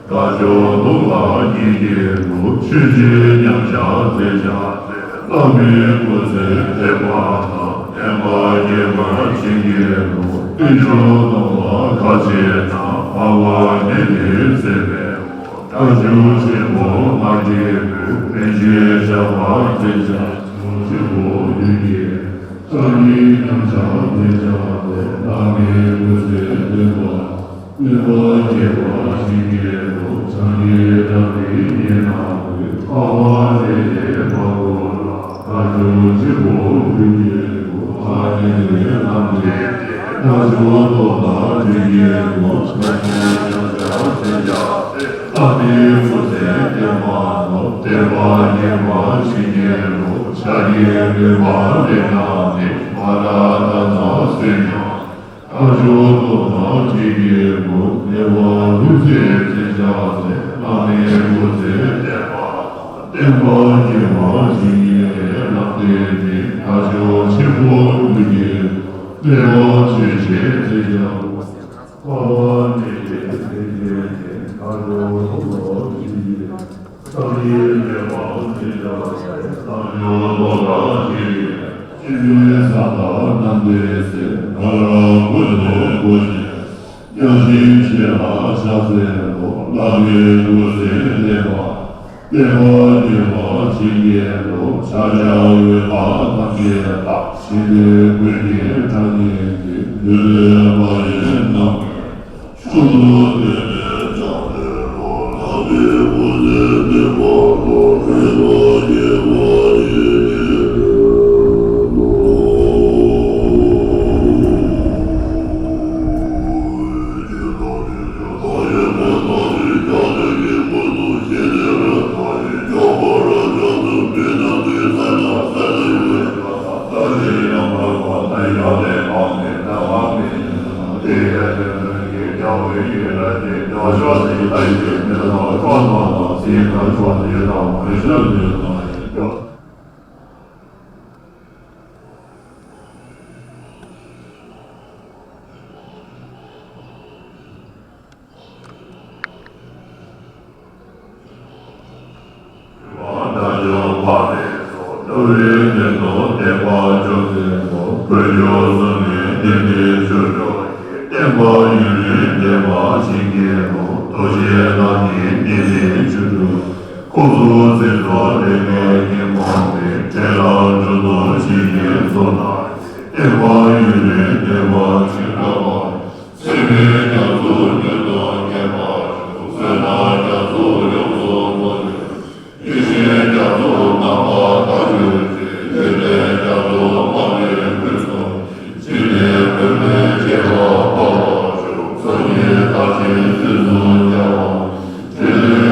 དཀའ་སྤྱད་སྡུག་ལ་སྙིང་རྗེ་རུ། ཆོས་ཀྱི་མཉམ་བཞག་མཛད་བྱ་མཛད། བླ་མའི་སྐུ་ཚེ་བརྟན་པ་དང་། བསྟན་པ་རྒྱས་པར་བྱིན་གྱིས་རློབས། བརྟན་བཞུགས་སྟོང་ལ་ག་ཕྱེད་ན། འཕགས་པ་ནི་དེའི་ཚེ་མེད་པ། སྟོབས་ཆེན་པོ་ལྔ་བརྒྱའི་བུ། མན་ཆད་བཤགས་པར་མཛད་བྱ་ཆེན་པོ་བདུན་གྱི། ཕྱག་གཉིས་ཐམས་ཅད་མཛད་བྱ་མཛད། བླ་མའི་སྐུ་ཚེ་བརྟན་པ། བསྟན་པ་རྒྱས་པར་བྱིན་གྱིས་རློབས། སངས་རྒྱས་བཅོམ་ལྡན་འདས་ཉན་རང་གི། འཕགས་པ་སྲས་བཅས་མང་པོ་ལ། བཀའ་བརྒྱུད་ཆེན་པོ་བདུན་བརྒྱད་པོ། ཕར་ཕྱིན་དྲུག་ལམ་བརྒྱད་ཀྱི། རྣལ་འབྱོར་སྟོབས་དང་ལྡན་གྱི་བུ། བཀའ་བརྒྱུད་ཐམས་ཅད་མཛད་བྱ་མཛད། བླ་མའི་སྐུ་ཚེ་བརྟན་པ་དང་། བསྟན་པ་རྒྱས་པར་བྱིན་གྱིས་རློབས། ཕྱག་གཉིས་པའི་བར་ལས་ན་ནི། མ་ར་དྷ་ན་བསོད་སྙོམས། རྣལ་འབྱོར་སྟོབས་དང་ལྡན་གྱི་བུ། བདེ་བ་ལྷུན་གྱིས་མཛད་བྱ་མཛད། བླ་མའི་སྐུ་ཚེ་བརྟན་པ་དང་། བསྟན་པ་རྒྱས་པར་བྱིན་གྱིས་རློབས། ལམ་བདེན་མིན་རྣལ་འབྱོར་ཆེན་པོ་བདུན་གྱི། བསྟན་པ་ཆོས་ཀྱི་མཛད་བྱ་བོ། འཕགས་པ་ནི་དེའི་ཚེ་མེད་པ། དཀའ་སྤྱད་སྡུག་ལ་སྙིང་རྗེ་རུ། བསམ་གྱིས་མི་ཁྱབ་པ་མཛད་བྱ་མཛད། རྣལ་འབྱོར་སྟོབས་དང་ལྡན་གྱི། སྤྱན་འདྲེན་ས་དང་རྣམ་ཐོས་སྲས། ང་རང་མགོན་དུ་བསྐོར་ཞིང་། བརྒྱ་བྱིན་ཆེ་ལ་ཕྱག་འཚལ་ལོ། བླ་མའི་སྐུ་ཚེ་བརྟན་པ། བསྟན་པ་རྒྱས་པར་བྱིན་གྱིས་རློབས། ཕྱག་བྱར་འོས་པ་ཐམས་ཅད་བདག་ཞིང་འདིར་ཀུན་གྱི་གྲངས་སྙེད་ཀྱི། འདུས་ཚོགས་མ་ཡིན་རྣམས་ཀྱི། མཆོག་ཏུ་བསྟན་པའི་ཕྱག་འཚལ་ལོ། བླ་མའི་སྐུ་ཚེ་བརྟན་པ་ལ། བསྟན་པ་རྒྱས་པར་བྱིན་གྱིས་རློབས། ཚེ་མེད་རྒྱ་མཚོ་རྒྱུན་དུ་རྒྱས་པར་བྱུང་། བསོད་ནམས་རྒྱ་མཚོ་ཡོངས་སུ་རྫོགས་པའི་ཕྱིར། ཡེ་ཤེས་རྒྱ་མཚོ་རྣམ་པར་དག་གྱུར་ཅིག། འཇིག་རྟེན་རྒྱ་མཚོ་སྤངས་པའི་ཕུན་ཚོགས་ཀྱིས། འཇིག་རྟེན་ཀུན་ལས་ཁྱད་པར་འཕགས་པར་ཤོག། སངས་རྒྱས་བདག་གིས་རྗེས་སུ་བརྒྱ་བ། ཚངས་པའི་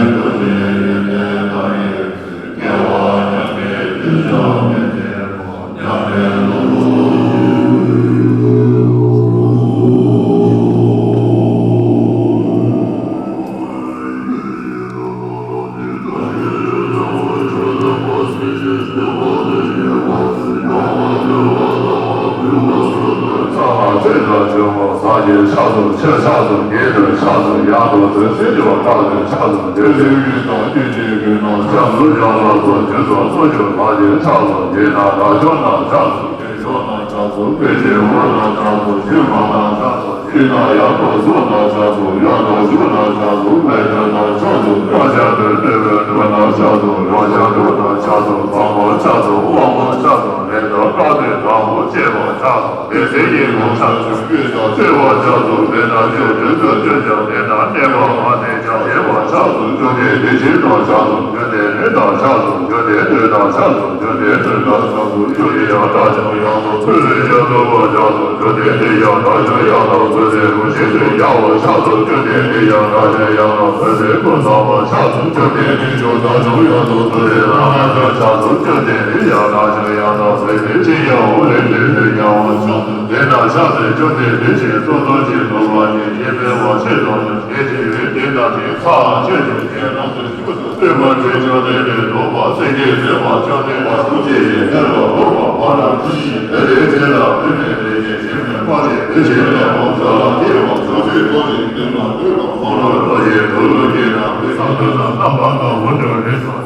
ཚེ་དང་བྱོན་པ་ཕྱག་གི་ཕྱག་རྩུབ་ཆེ་ཕྱག་རྩུབ་ཉེ་དང་ཕྱག་རྩུབ་ཡག་དང་དོན་གཟིགས་ཀྱི་བ་ཕྱག་གི་ཕྱག་རྩུབ་དོན་གཟིགས་ཡུལ་དང་དུས་ཀྱི་ཀུན་སྣང་ཕྱག་རྩུབ་ཡག་ལ་སོགས་རྒྱུན་དུ་སོགས་ཀྱི་ཕྱག་གི་ཕྱག་རྩུབ་ཉེ་ན་ལ་ཕྱོགས་ན་ཕྱག་རྩུབ་དེ་ཕྱོགས་ན་ཕྱག་རྩུབ་དཔེ་ཆའི་འོག་ན་ཕྱག་རྩུབ་ཤུལ་མ་ན་ཕྱག་རྩུབ། ཤི་ན་ཡག་ཏུ་གཟུགས་ན་ཕྱག་རྩུབ་ཡག་ཏུ་བཞུགས་ན་ཕྱག་རྩུབ་ལྷ་ཡག་ན་ཕྱག་རྩུབ་ར་ཤ་དུ་ལྟོས་པའི་འགྲོ་ན་ཕྱག་རྩུབ་ར་ཤ་འགྲོ་ན་ཕྱག་རྩུབ་བག་མ་ཕྱག་རྩུབ་དབང་མ་ཕྱག་རྩུབ་ལས་དང་བཀག་སྡོམ་དང་པོ་བཅས་པ་ཕྱག་རྩུབ་དེ་ཚེ་ཡིན་ལུགས་ཕྱག་རྩུབ་ཀུན་དང་བཅས་པ་ཕྱག་རྩུབ་མེད་ན་ཆོས་དོན་དུ་སྤྱོད་ཀྱང་དེ་དང་གནས་པ་མ་གནས་ཀྱང་ཡེ་བ་ཕྱག་རྩུབ་བཅོམ་ལྡན་དེ་བཞིན་དང་ཕྱག་རྩུབ་བཅོམ་ལྡན་འདས་དང་ཕྱག་རྩུབ་བཅོམ་ལྡན་དུས་དང་ཕྱག་རྩུབ་བཅོམ་ལྡན་དུས་དང་ཕྱག་རྩུབ་བཅོམ་ལྡན་ཡང་དག་ཅིང་ཡང་དག་ཚུལ་ལས་ཀྱང་རྫོགས་པ་ཕྱག་རྩུབ་བཅོམ་ལྡན་འདས་ཡང་དག་ཅིང་ཡང་དག་ཚུལ་ལས་རང་བཞིན་དུ་ཡང་བ་ཕྱག་རྩུབ་བཅོམ་ལྡན་འདས་ཡང་དག་ཅིང་ཡང་དག་ཚུལ་ལས་ཀུན་བཟང་བ་ཕྱག་རྩུབ་བཅོམ་ལྡན་འདས་ཡང་དག་ཅིང་ཡང་དག་ཚུལ་ལས་རང་སྣང་ཕྱག་རྩུབ་བཅོམ་ལྡན་འདས་ཡང་དག་ཅིང་ཡང་དག་ཚུལ་ལས་ཕྱི་ཡང་འོག་ལས་ལུས་ལས་ཡང་བ་ཕྱག་རྩུབ་དེ་ན་ཕྱག་འཚལ་བཅོམ་ལྡན་འདས་ཀྱི་གཙུག་ཏོར་གྱི་ནོར་བ་ཉིད་ཀྱི་སྤེལ་བ་ཆེ་ཐོག་ཏུ་ཞེས་བྱ་བའི་དེ་དག་གི་ཚ་ཆོས་ཀྱི་རྒྱལ་རྣམས་སུ་བཞུགས་སུ་སྟོན་པ་ཆོས་བཅོམ་ལྡན་འདས་རྫོགས་པ་སེང་གེའི་མཛེས་པ་བཅོམ་ལྡན་འདས་ཐུགས་རྗེ་ཆེ་ཐེག་པ་འགོག་པ་འཕགས་ལམ་ཆོས་ཀྱི་དེ་ལས་ཆེ་ལ་བུད་མེད་ལས་ཀྱི་ཞིང་ནས་དཔའ་ཆེ་བུ་ཆེ་ལས་འོངས་ས་ལ་སྐྱེ་བ་ཆོས་ཀྱི་ཐོག་ནས་ཀུན་ལ་ལུས་པ་འཕགས་ལམ་ཐོག་ཡེ་དུ་ལུ་སྐྱེས་ན་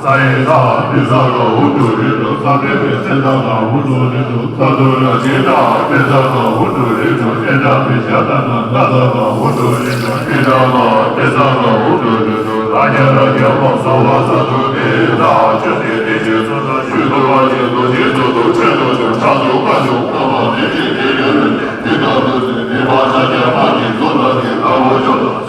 ས་ཡི་ས་ཏི་ས་ག་འུ་དུ་རི་དུ་ས་ཏི་རི་སེ་ད་ག་འུ་དུ་རི་དུ་ས་དུ་ར་ཅི་ད་ཏི་ས་ག་འུ་དུ་རི་དུ་ཨེ་ད་པི་ཞ་ད་ན་ད་ས་ག་འུ་དུ་རི་དུ་ཨེ་ད་ལ་ཏི་ས་ག་འུ་དུ་རི་དུ་ད་ཀྱ་ར་ཀྱ་མ་ས་བ་ས་དུ་ཏི་ས་ཆུ་ཏི་ཏི་ཆུ་སུ་ད་ཆུ་དུ་བ་ཆུ་དུ་ཆི་སུ་དུ་ཆི་དུ་ཆུ་ཁྲ་དུ་ཁ་དུ་ཁ་མ་ཏི་ཏི་ཏི་ཡ་ཏི་ཏི་ད་དུ་ཏི་ཏི་བ་ཆ་ཀྱ་མ་ཏི་སུ་ད་ཏི་ད་བ་ཆུ་དུ།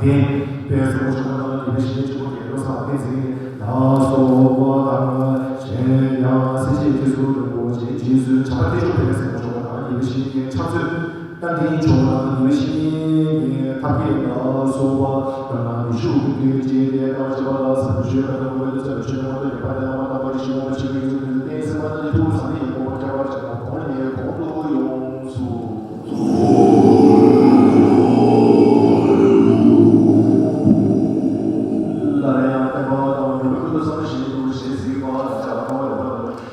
དེ་དཔལ་སྲས་མོ་ཆེན་པོ་དང་དགེ་བའི་བཤེས་གཉེན་ཆེན་པོ་དེ་བློ་བཟང་བསྟན་འཛིན་ལ་སོགས་པ་དང་། གཞན་ཡང་སེམས་ཅན་ཁྱེད་ཚོ་རིན་པོ་ཆེ་རྗེས་སུ་བྱམས་པ་བསྟན་སྐྱོང་དཔལ་སྲས་མོ་ཆེན་པོ་དང་དགེ་བའི་བཤེས་གཉེན་ཕྱག་མཛོད། རྟ་མགྲིན་མཆོག་དང་ཉི་མ་བཞི་བཞིའི་ཐབས་མཁས་ལ་སོགས་པ་དང་ནི་ཤུགས་ཀྱིས་བཅས་ཏེ་བཀའ་བརྒྱབ་པ་ལ་སོགས་ཆོས་ཀྱི་སྣང་བ་ལ་སོགས་པའི་ཆོས་མང་དུ་ཉམས་པ་དང་མ་དག་པ་ཞིག་འོང་བ་ཞིག་གིས་གཟུགས་ཀྱི་རྟེན་སེམས་དཔའ་རྣམས་ཀྱི་ཐུགས་བཟང་ནས་ཡོང་བར་བྱ་བར་བྱ་བ་གོང་ནས་གོང་དུ་ཡོངས་སུ། སླར་ཡང་བསྟན་པ་དང་འགྲོ་བའི་ཀུན་ཏུ་བསམ་བཞིན་དུ་ཞེས་གཟིགས་པ་ལ་ཕྱག་འཚལ་བ་ལ་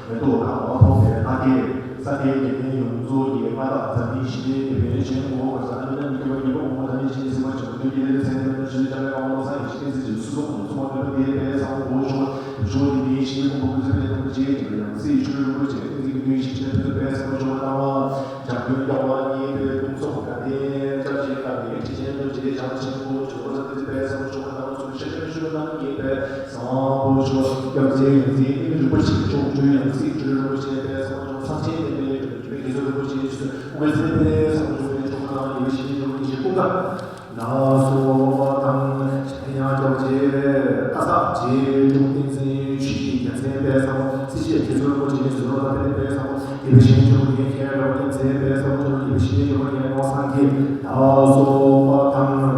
མེ་ཏོག་གང་བ་ཕོག་པའི་ལྷ་སྐལ་ས་སྐལ་གྱི་རྟེན་ཡོངས་རྫོགས་ཀྱི་མངའ་བདག་འཛམ་གླིང་ཞི་བདེའི་དེད་དཔོན་ཆེན་པོ་བར་ས་ན་མི་རྣམས་ཀྱི་བ་ཡིན་པ་འོ་མ་དང་ནི་ཆེན་སྲིད་པ་བྱང་དུ་ཡི་ལས་ཚན་དེ་ཚོ་ཞི་བདེ་ལ་ཡང་བློ་བཟང་ཡེ་ཤེས་ཚིག་ཚིག་སུ་སོང་སོང་བ་ནི་པ་དེའི་པའི་ས་འོ་བོ་ཆོག་བུ་ཆོག་དེ་ནི་ཞི་བདེ་ཀུན་པོ་ཀུན་ཚེ་པའི་དམ་བཅས་ཀྱི་ཡང་སྲིད་ཆོས་རིན་པོ་ཆེ་ཏིང་འཛིན་གྱི་ནུས་ཤིང་ཆེན་པོའི་པའི་ས་འོ་ཆོག་དང་བ། འཇམ་མགོན་རྒྱལ་བ་གཉིས་པའི་དཔུང་ཚོགས་དགའ་ལྡན་སྐྱབས་ཆེན་དགའ་ལྡན་ཁྲི་ཆེན་རྡོ་རྗེ་འཆང་ཆེན་པོ་ཇོ་བོ་རྗེ་དཔལ་བཟང་ཆོས་དང་ཚོགས་ཆེན་ཆོས་རྣམ་རྒྱལ་དཔལ་བཟང་པོ་ཆོས་སྐྱབས་རྗེ་ཡོངས་འཛིན་རིན་པོ་ཆེ་མཆོག་སྤྲུལ་ཡང་སྲིད་སྤྲུལ་རིན་པོ་ཆེ་དཔལ་བཟང་ཆོས་ཚངས་ཆེན་བསྟན་པའི་སྤྲུལ་རྒྱལ་སྲས་རིན་པོ་ཆེ་ཆོས་དབུ་མཛད་དཔལ་བཟང་ཆོས་ཆོས་དང་ཡེ་ཤེས་ཆོས་ཀྱི་ཀུན་དགའ། ལ་སོགས་པ་དང་། གཞན་ཡང་སྐྱབས་རྗེ་ཀ་ས་རྗེ་དྲུང་བསྟན་འཛིན་ཆོས་ཀྱི་རྒྱལ་མཚན་དཔལ་བཟང་ཚེ་ཤེས་རྒྱ་མཚོ་རིན་པོ་ཆེ་ཟུར་པ་དཔལ་ལྡན་དཔལ་བཟང་ཡེ་ཤེས་ཆོས་ཀྱི་མཁན་རབ་བསྟན་འཛིན་དཔལ་བཟང་ཆོས་ཀྱི་ཡེ་ཤེས་ཆོས་ཀྱི་མཁན་ནོར་བཟང་གིས་ལ་སོགས་པ་དང་།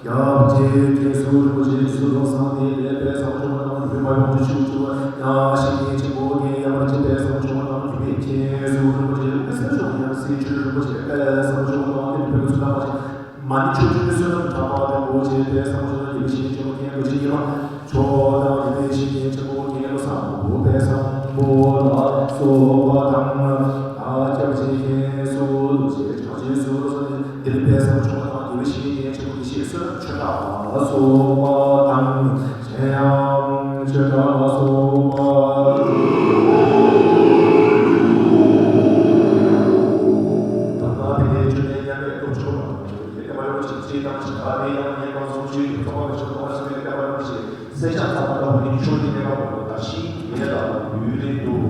སྐྱབས་རྗེ་མཁན་ཟུར་རིན་པོ་ཆེ་ཟུར་ལོ་བཟང་དེ་ལས་དཔལ་བཟང་ཆོས་ཀྱི་ནང་རིམ་པ་ཡོངས་ཀྱི་ཆོས་ཀྱི་ཡང་ཞིག་མཁན་ཆེན་པོ་མཁན་ཡང་རྗེ་དཔལ་བཟང་ཆོས་ཀྱི་ནང་རིམ་པའི་མཁན་ཟུར་རིན་པོ་ཆེ་དཔལ་བཟང་ཆོས་ཀྱི་ཡང་སྲིད་ཆོས་རིན་པོ་ཆེ་དཔལ་བཟང་ཆོས་ཀྱི་ནང་རིམ་པའི་ཚུལ་ལ་མ་ཆེན། མ་ཎི་ཆོས་འཕྲུལ་བསོད་ནམས་གྲགས་པ་རིན་པོ་ཆེ་དཔལ་བཟང་ཆོས་ཀྱི་ཡེ་ཤེས་ཆེན་པོ་མཁན་རྡོ་རྗེ་ཉི་མ་མཆོག་དང་ཡེ་ཤེས་མཁན་ཆེན་པོ་མཁན་བློ་བཟང་པོ་དཔལ་བཟང་པོ་ལ་སོགས་པ་དང་། ཨ་སྐྱབས་རྗེ་མཁན་ཟུར་རྡོ་རྗེ་འཆང་ཆེན་ཟུར་བློ་བཟང་དེ་དཔལ་བཟང་མཆོག་དང་ཡེ་ཤེས་མཁན་ཆེན་པོ་ཡེ་ཤེས་བསོད་ནམས་ཆོས་གྲགས་ལ་སོགས་པ་དང་། ཆེ་ཡང་ཆོས་གྲགས་ལ་སོགས་པ། ད་ལྟ་དེ་ནས་ཆོས་ལྡན་མཉམ་མེད་སྟོབས་ཆེན་པོ་དང་། དེ་ལྟ་བུ་ཅིག་ཅེས་དང་ཅིག་ད་དེ་ཡང་ཉེས་པ་གསུམ་ཆོས་ཀྱི་ཚོགས་པ་ཆོས་ཚོགས་པ་ཞིག་ལས་ལྟ་བུ་ཅིག་སེ་ཆ་ཚང་མ་ལྟ་བུ་ནི་ཆོས་ཀྱི་གནས་པ་པོ་དང་ཞིང་ཡེ་ལ་ཡུལ་ལས་འདུག་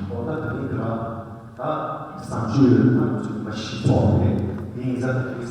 འོ་ད་དེ་ནི་དེ་ལ་ད་བཟང་སྤྱོད་ལ་ཚུགས་པ་ཞིག་ཐོག་ནས་དེ་ཡིན་ས་དེ་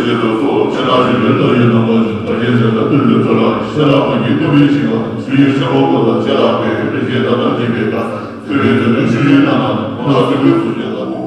རེད། ཀྱི་སྟོན་པའི་ཞིང་ལ་སྲིད་ཞིའི་ཆེན་པོ་ཀུན་ལ་ཆེ་ལ་ཕེབས་པའི་རིན་ཆེན་རྟ་དང་བཅས་པའི་བཀའ་ཐོས་པའི་དོན་དུ་ཆོས་ཡོན་རྣམས་ལ་ཁོ་ན་སུ་ཁོའི་གཟུགས་ཅན་ལ།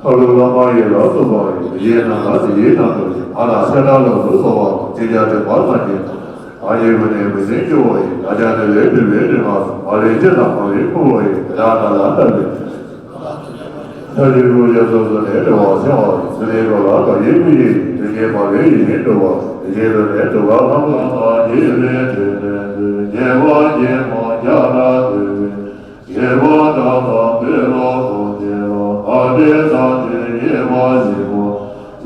ལྷ་ཀླུ་བླ་མ་ཡི་ལ་སོགས་པ་ཡི་ཡེ་ནང་ལ་དེ་ཡེ་ནང་དུ་ཞིག་ཨ་ལ་ཤ་ཁྲག་ལ་སོགས་པ་ཅི་བྱ་དྲི་མ་སངས་རྒྱས་ཨ་ཡེ་མ་ནས་མི་ཟིན་སྐྱོ་བ་ཡི་ད་ཆ་དེ་ལས་དེ་ལས་དེ་མ་སོང་ཨ་ལས་ཅི་དང་མ་ལས་ཁུ་བ་ཡི་དེ་དག་ད་ལ་ལྟ་བའི། ལྷ་ཀླུ་ཡ་སོགས་སུ་ནས་དེ་བ་སེང་བ་ཡི་སུ་ལས་ག་ལ་ག་ཡེ་མི་ཡེ་དེ་ཉེ་བ་ལས་ཡེ་ནས་དེ་བ་དེ་ཉེ་དུ་ནས་དེ་བ་ལྷ་མོ་ལ་ཡེ་ནས་དེ་ནས་དེ་ཉེ་བ་ཉེ་མ་རྒྱ་ལ་དེ་བས། ཉེ་བ་དག་དང་དཔེ་ལ་ཁོང་ཆེ་ལ་ཨ་དེ་དང་དེ་ཉེ་བ་ཞིག་པོ་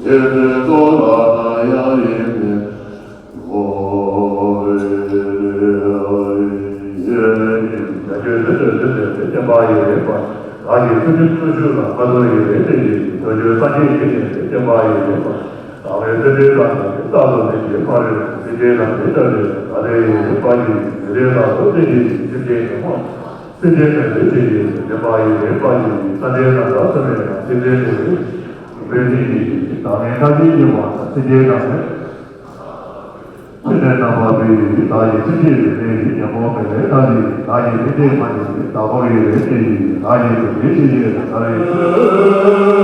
ཞེས་པའི་ཚོགས་ལ་ན་ཡང་ཡིན་པས། ཨོ་ཨེ་ཨེ་ཨེ་ཨེ། བསྟན་པ་ཡི་རིགས་པ་བདག་གི་ཐུགས་རྗེ་བརྟུལ་ཞུགས་ལ་མ་ཐོགས་ཡི་རིགས་དེ་ཡི་ཐུགས་རྗེ་སངས་རྒྱས་ཡིན་ནས་བསྟན་པ་ཡི་རིགས་པ་བདག་མེད་ཐུགས་རྗེ་ལ་ནི་རྟག་ཏུ་ནི་ཞེས་མ་རེད། ཐུགས་རྗེ་ལ་ནི་ལྟ་རེད། ད་ལྟའི་ཡི་རིགས་པ་ཡི་རིགས་དེ་ལ་ཐུགས་རྗེ་ཡི་ཐུགས་རྗེ་ཡི་མོ། སེམས་ཅན་ཐམས་ཅད་ཀྱི་ནད་པ་ཡི་རེད་པ་ཡི་ས་ཆའི་ནང་དུ་ཐོན་པའི་སེམས་ཅན་ནི་བོད་ནི་ཡི་བདག་ཉིད་ཐམས་ཅད་ཀྱི་མ་སེམས་ཅན་ཐམས་ཅད་ཕྱི་ནས་རྣམ་པར་སྤེལ་ཡི་བདག་ཉིད་སེམས་ཅན་ཡི་ནད་ཡི་ཉོན་མོངས་པའི་ལས་ཐམས་ཅད་ཡི་བདག་ཉིད་སེམས་ཅན་མ་ཡི་བདག་པོ་ཡི་རེད་ཅེས་ཡི་བདག་ཉིད་དུ་མི་ཤེས་ཡི་ལ་ལ་ཡི།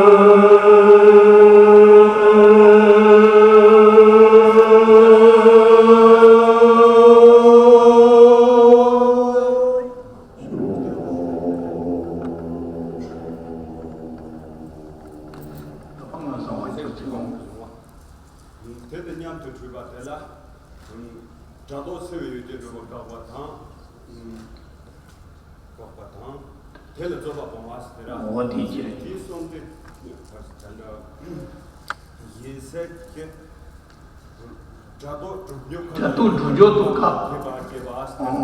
དེ་དང་མཉམ་དུ་འཁྲུལ་པ་དེ་ལ། སྒྲ་རྟོག་སེལ་བའི་ཡུལ་དེ་འགྲོ་བ་འགག་པ་དང་། འགག་པ་དང་། དེ་ལ་རྫོགས་པ་སྤོང་བ་ཟེར་ར། འོ་དེ་ཅི་རེད། དེའི་གསུང་དེ་བར་དེ་འདྲ། ཡིན་ཟེར་གྱི། སྒྲ་རྟོག་གྲུབ་མྱོང་ཁ་སྒྲ་རྟོག་གྲུབ་མྱོང་རྟོག་སྐབས། སྐྱེས་པ་སྐྱེས་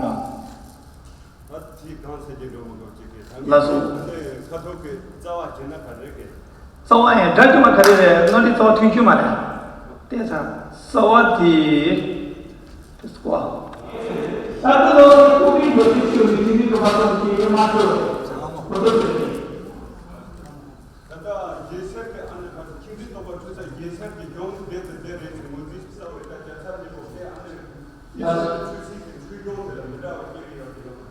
པ་ཟེར་འདྲ། ཨ་དེ་གང་ཟེར་གྱི་འགྲོ་མི་འགྲོ་ཅིག་གི་ད་ལགས་སོ། ཁ་ཐོག་གི་རྩ་བ་བྱས་ན་ག་རེ་གི། རྩ་བ་ཡང་སྒྲ་སྐྱེས་མ་ག་རེ་རེད། སྔོན་འདི་རྩ་བ་ཐོན་ཆུ་མ་རེད། དེ་ཚ་རྩ་བ་དེ། དེ་སྐོར། ད་ལྟ་ལོ་ཀུ་པི་འགྲོ་དུས་ཆུ་མི་ཆུ་མི་གོ་བ་ཙམ་གྱིས་མ་གཏོགས་གོ་ཐོས་ཟེར་གྱི། ད་ལྟ་རྒྱལ་སྲས་ཀྱི་ཨ་ནི་ཁ་ཐུག་ཁྱིམ་མཚེས་རྟོགས་པ་འཁྲུལ་ས་རྒྱལ་སྲས་ཀྱི་སྦྱོང་བརྡར་དེ་དེ་རེད་ཅེས་ངོས་འཛིན་ཞིག་གསལ་བའི་ད་རྒྱལ་ཚབ་ཀྱི་འོག་དེ་ཨ་ནི་རྒྱལ་སྲས་ཀྱི་འཁྲུལ་སྦྱོང་དེ་ལ་མི་འདྲ་བ་སྐྱེ་གི་ཡོད་ཀྱི་ཡོད།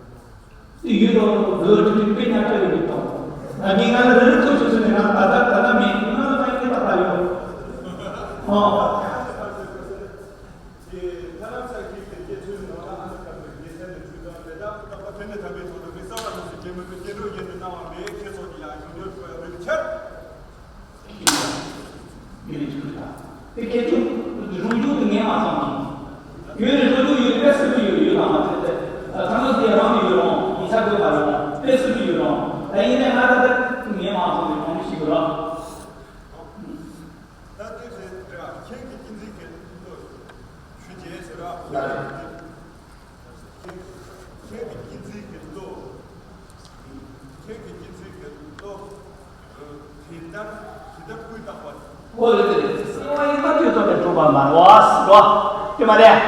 ཡུལ་དང་བོད་ཁྲིམས་དཔེ་ཉག་ཕྲ་ཡོད་ཀྱི་དང་། ང་གཉིས་ང་ལ་རི་རི་ཐུག་ཆུ་ཆུ་ནས་ང་ད་ལྟ་ད་ལྟ་མེད་ང་ལ་ཁ་ཡིན་ད་ལྟ་ཡོད། ཨོ། དེ་ཐ་ལམ་ས་ཁྱིམ་དེ་སྐྱེ་ཚུལ་ནང་ལ་ཨ་ནི་སྐབས་དེ་རྒྱལ་སྲས་དེ་ཆུ་དང་དེ་དག་རྟག་པ་དེ་ནི་དམ་པའི་ཐོག་ཏུ་མི་གསལ་བ་ནི་སུ་སྐྱེ་མི་དགོས་སྐྱེ་འགྲོ་ཡིན་དུ་སྣང་བ་མེད་ཁྱེད་སོགས་ཀྱི་ཡང་བྱུང་ཡོད་དགོས་ཡོད་ཕྱིར། དེ་ཁྱེད་ཚོ་རང་ཡུལ་དུ་ངས་མ་བསམ་གྱི། ཡུལ་རེ་རོ་ཡུལ་ཡུལ་དཔེ་སྲིད་པའི་ཡུལ་ཡུལ་དང་མ་ཚད་དེ། ཚང་མ་དེ་རང་གི་ཡུལ་རང་ཡིན་ས་དགོས་པ་རང་དཔེ་སྲིད་པའི་ཡུལ་རང་དེ་ཡིན་ནའི་ང་ད་ལྟ་ངས་མ་བསམ་གྱི་གང་ཞིག་ར། ད་དེ་ཚེ་དེ་ཁྱེད་ཀྱི་སྐྱིད་འཛིན་གྱི་ལོ་ཆུ་རྒྱས་ཟེར་ར། ཁྱེད་ཀྱི་སྐྱིད་འཛིན་གྱི་ལོ། ཁྱེད་ཀྱི་སྐྱིད་འཛིན་གྱི་ལོ། དེ་ལྟར་དེ་ལྟར་ཀུན་བརྟགས་པ། འོ་རེད་དེ་རེད། སེམས་ཡིན་པ་དུས་ཐོག་ཏུ་གྲུབ་པ་མ་རེད་བ་ཟེར་བ། དེ་མ་རེད།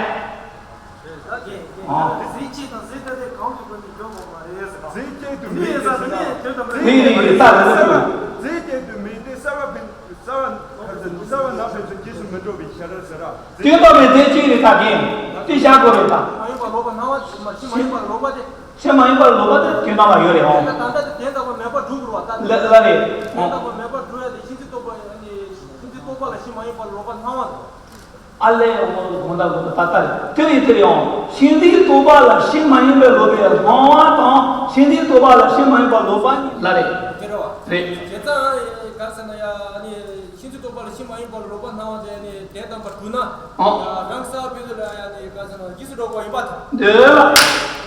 ཨ། གཟི་བརྗིད་དང་གཟི་ལྟ་སྟེ་གང་གི་སྒོ་ནས་འཇོག་པ་མ་རེད་ཟེར་བ། གཟི་བརྗིད་དུ་མི་ཡིན་ཏེ་ཟེར་ན། དེ་ཡིན་རིགས་ཀྱི་རྟགས་རེད་ཟེར་བ། གཟི་བརྗིད་དུ་མི་ཡིན་ཏེ་གསལ་བ་ཕན། རྩ་བ་ཁ་ཚོན་རྩ་བ་ནག་ཕན་ཚུན་རྗེས་སུ་མི་འགྲོ་བའི་ཤ་ར་ཟེར་ར། དེ་ལྟ་བུའི་དེ་གཅིག་རེད་ད་གིན། དེ་བཞག་དགོས་རེད་ད། མ་ཡིན་པ་ལོག་པ་སྣང་བ་ཤེས་མ་ཤེས་མ་ཡིན་པ་ལོག་པ་དེ། ཤེས་མ་ཡིན་པ་ལོག་པ་དེ་དོན་དམ་ལ་ཡོད་རེད་ཧོ། ད་ལྟ་དེ་དོན་དམ་པ་མེད་པར་སྒྲུབ་དགོས་རེད་བ་ད། ལ་ལ་རེད་ཧོ། དོན་དམ་པ་མེད་པར་སྒྲུབ་ཡ་དེ་ཤིན་ཏུ་རྟོག་པ་ཡིན་ནི་ཤིན་ཏུ་རྟོག་པ་ལ་ཤེས་མ་ཡིན་པ་ལོག་པ་སྣང་བ་དང་། ཨ་ལས་ཡང་དགོངས་དག་དགོངས་དག་ད་ལྟ་རེད་དེ་རེད་དེ་རེད་ཧོ། ཤིན་ཏུ་རྟོག་པ་ལ་ཤེས་མ་ཡིན་པའི་ལོག་པའི་སྣང་བ་དང་ཤིན་ཏུ་རྟོག་པ་ལ་ཤེས་མ་ཡིན་པ་ལོག་པ་གཉིས་ལ་རེད། དེ་རེད་བ། རེད། བྱས་ཙང་ག་རེ་ཟེར་ན་ཡ་ཨ་ནི། ཤིན་ཏུ་རྟོག་པ་ལ་ཤེས་མ་ཡིན་པར་ལོག་པ་སྣང་བ་དེ་ནི་དོན་དམ་པར་གྲུབ་ན། ཨོ། རང་གསལ་བའི་དུས་ལ་ཡང་ནི་ག་ཟེར་ན་རྗེས་སུ་འགྲོ་དགོས་ཡིན་པ་དང་། འདོད་ལ།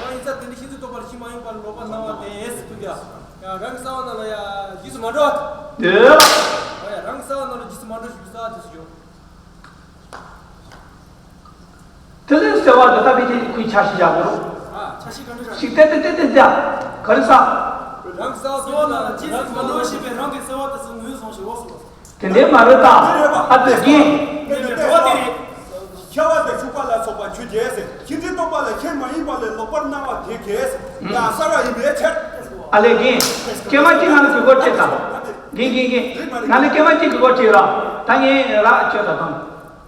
ཨོ་ཡིན་ཙང་དེ་ནི་ཤིན་ཏུ་རྟོག་པ་ལ་ཤེས་མ་ཡིན་པར་ལོག་པ་སྣང་བ་དེ་ཟེར་དུས་ཀྱང་། རང་གསལ་བ་ན་ལ་ཡང་རྗེས་སུ་མ་འགྲོ་བ་དང་། འདོད་ལ། ཨོ་ཡ་རང་གསལ་བ་ན་ལ་རྗེས་སུ་མ་འགྲོ་ཞུ་ས་དེ་སུ་ཡོད། དེ་ལས་གསལ་བ་དེ་ལྟ་བུའི་དེ་ཁོའི་ཆ་ཤས་བཞག་དགོས་རོ། ཨ་ཆ་ཤས་ག་འདྲ་ཞིག་བལྟས་བལྟས་བལྟས་བལྟས་བལྟས། ག་རེ་ཟ། རང་གསལ་བ་ལ་རྗེས་སུ་མ་འགྲོ་ཞེས་པའི་རང་གི་གསལ་བ་དེ་ཚོ་ངོས་བཟུང་ཞེས་འོ་སོ། དེ་འདྲའི་མ་རེད་ད། ཨ་དེ་རྒན། དེ་འདྲའི་འགྲོ་བ་དེ་རེད། ཤ་བ་དང་ཕྱུ་པ་ལ་སོགས་པ་ཆོས་ཅན་ཟེར། ཤིན་ཏུ་རྟོག་པ་ལ་ཤེས་མ་ཡིན་པ་ལས་ལོག་པར་སྣང་བ་དེ་གས་ཟེར། ཡང་གསལ་བ་ཡིན་པའི་ཕྱིར། ཨ་ལས་རྒན། སྐྱེས་མ་གཅིག་ང་ལ་གི་སྐོར་ཅིག་དང་། རྒན་རྒན་རྒན། ང་ལ་སྐྱེས་མ་གཅིག་གི་སྐོར་ཅིག་ར། ད་ངས་ར་ཆོས་ད་དང་།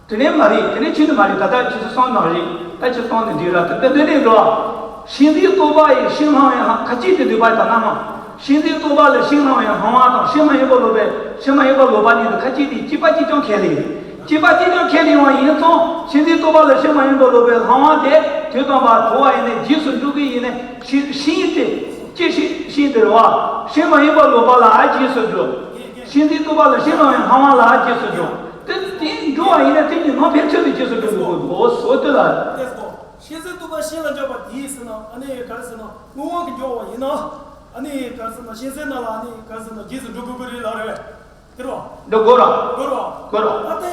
དེ་ནས་མ་རེད། དེ་ནས་ཆོས་དུ་མ་རེད། ད་ལྟ་ཆོས་སུ་སོང་ནང་རེད། ད་ཆོས་སོང་ནས་འདྲི་ར་ད་ལྟ་འདི་ནས་འགྲོ། ཤིན་ཏུ་རྟོག་པ་ཡི་ཤེས་སྣང་བའི་སྣང་ཁ་ཅིག་དེ་འདུས་པ་དང་སྣང་བ། ཤིན་ཏུ་རྟོག་པ་ལ་ཤེས་སྣང་བའི་སྣང་བ་དང་ཤེས་མ་ཡིན་པ་ལོག་པའི་ཤེས་མ་ཡིན་པ་ལོག་པ་གཉིས་དེ་ཁ་ཅིག་དེ་གཅིག་པ་གཅིག་རྐྱང་ཁས་ལེན། གཅིག་པ་གཅིག་རྐྱང་ཁས་ལེན་བ་ཡིན་ཙང་ཤིན་ཏུ་རྟོག་པ་ལ་ཤེས་མ་ཡིན་པ་ལོག་པའི་སྣང་བ་དེ་དུས་དང་པ་དུ་བ་ཡིན་ནས་རྗེས་སུ་འགྲོ་གི་ཡིན་ནས་ཤེས་ཤེས་དེ་ཅི་ཤེས་ཤེས་དེ་རེད་བ། ཤེས་མ་ཡིན་པ་ལོག་པ་ལ་རྗེས་སུ་འགྲོ། ཤིན་ཏུ་རྟོག་པ་ལ་ཤེས་སྣང་བའི་སྣང་བ་ལ་རྗེས་སུ་འགྲོ། དེ་དེ་འགྲོ་བ་ཡིན་ན་དེ་གཉིས་ནང་ཕན་ཚུན་དུ་རྗེས་སུ་འགྲོ་དགོས་པའི་སྒོ་སོ་དེ་ལ། ཤེས་བྱེད་རྟོག་པ་ཤིན་ལ་འཇོག་པ་དེའི་ཟེར་ན་ཨ་ནི་ག་རེ་ཟེར་ན་དངོས་དབང་གི་འཇོག་པ་ཡིན་ན་ཨ་ནི་ག་རེ་ཟེར་ན་ཤེས་བྱེད་ནང་ལ་ཨ་ནི་ག་རེ་ཟེར་ན་རྗེས་སུ་འགྲོ་དགོས་ཀྱི་རེད་ལ་རེད། དེ་རོ། འགྲོ་དགོས་ར། དགོས་རོ། དགོས་ར། ཨ་དེ།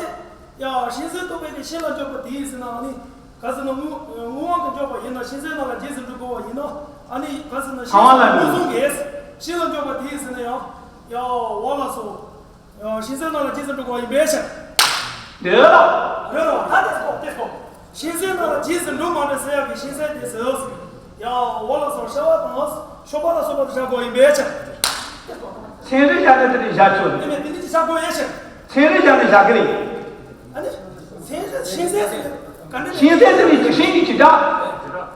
ཡ་ཤེས་བྱེད་རྟོག་པའི་གི་ཤིན་ལ་འཇོག་པ་དེའི་ཟེར་ན་ཨ་ནི་ག་ཟེར་ན་དངོས་དངོས་དབང་གི་འཇོག་པ་ཡིན་ན་ཤེས་བྱེད་ནང་ལ་རྗེས་སུ་འགྲོ་དགོས་པ་ཡིན་ན་ཨ་ནི་ག་ཟེར་ན་ཤེས་བྱེད་དངོས་བཟུང་གི་ཤིན་ལ་འཇོག་པ་དེའི་ཟེར་ན་ཡང་ཡ་བ་ལ་སོ། ཤེས་བྱེད་ནང་ལ་རྗེས་སུ་འགྲོ་དགོས་པ་ཡིན་པའི་ཕྱིར། འདོད་ལ། རེད་རོ། ད་དེ་སོ་དེ་སོ། ཤེས་བྱེད་ནང་ལ་རྗེས་སུ་འགྲོ་མ་འགྲོ་ཟེར་ཡག་གི་ཤེས་བྱེད་དེ་ཟེར། ཡ་བ་ལ་སོ་ཤ་བ་དང་། ཤོག་པ་ལ་སོགས་པ་དུ་བཞག་དགོས་ཡིན་པས་ཆེ། ཚན་རིག་བཞག་ནས་དེ་ནས་བཞག་ཆོག་ནི། དེ་ནས་དེ་ནས་ཅི་བཞག་དགོས་ཡིན་ཆེ། ཚན་རིག་བཞག་ནས་བཞག་གི་རེད། ཨ་ནི། ཚན་རིག་ཤེས་ཚད་ཟེར་ག་འདྲ་ཤེས་ཚད་དེ་ནི་ཅི་ཤེས་ཀྱི་ཅི་འདྲ།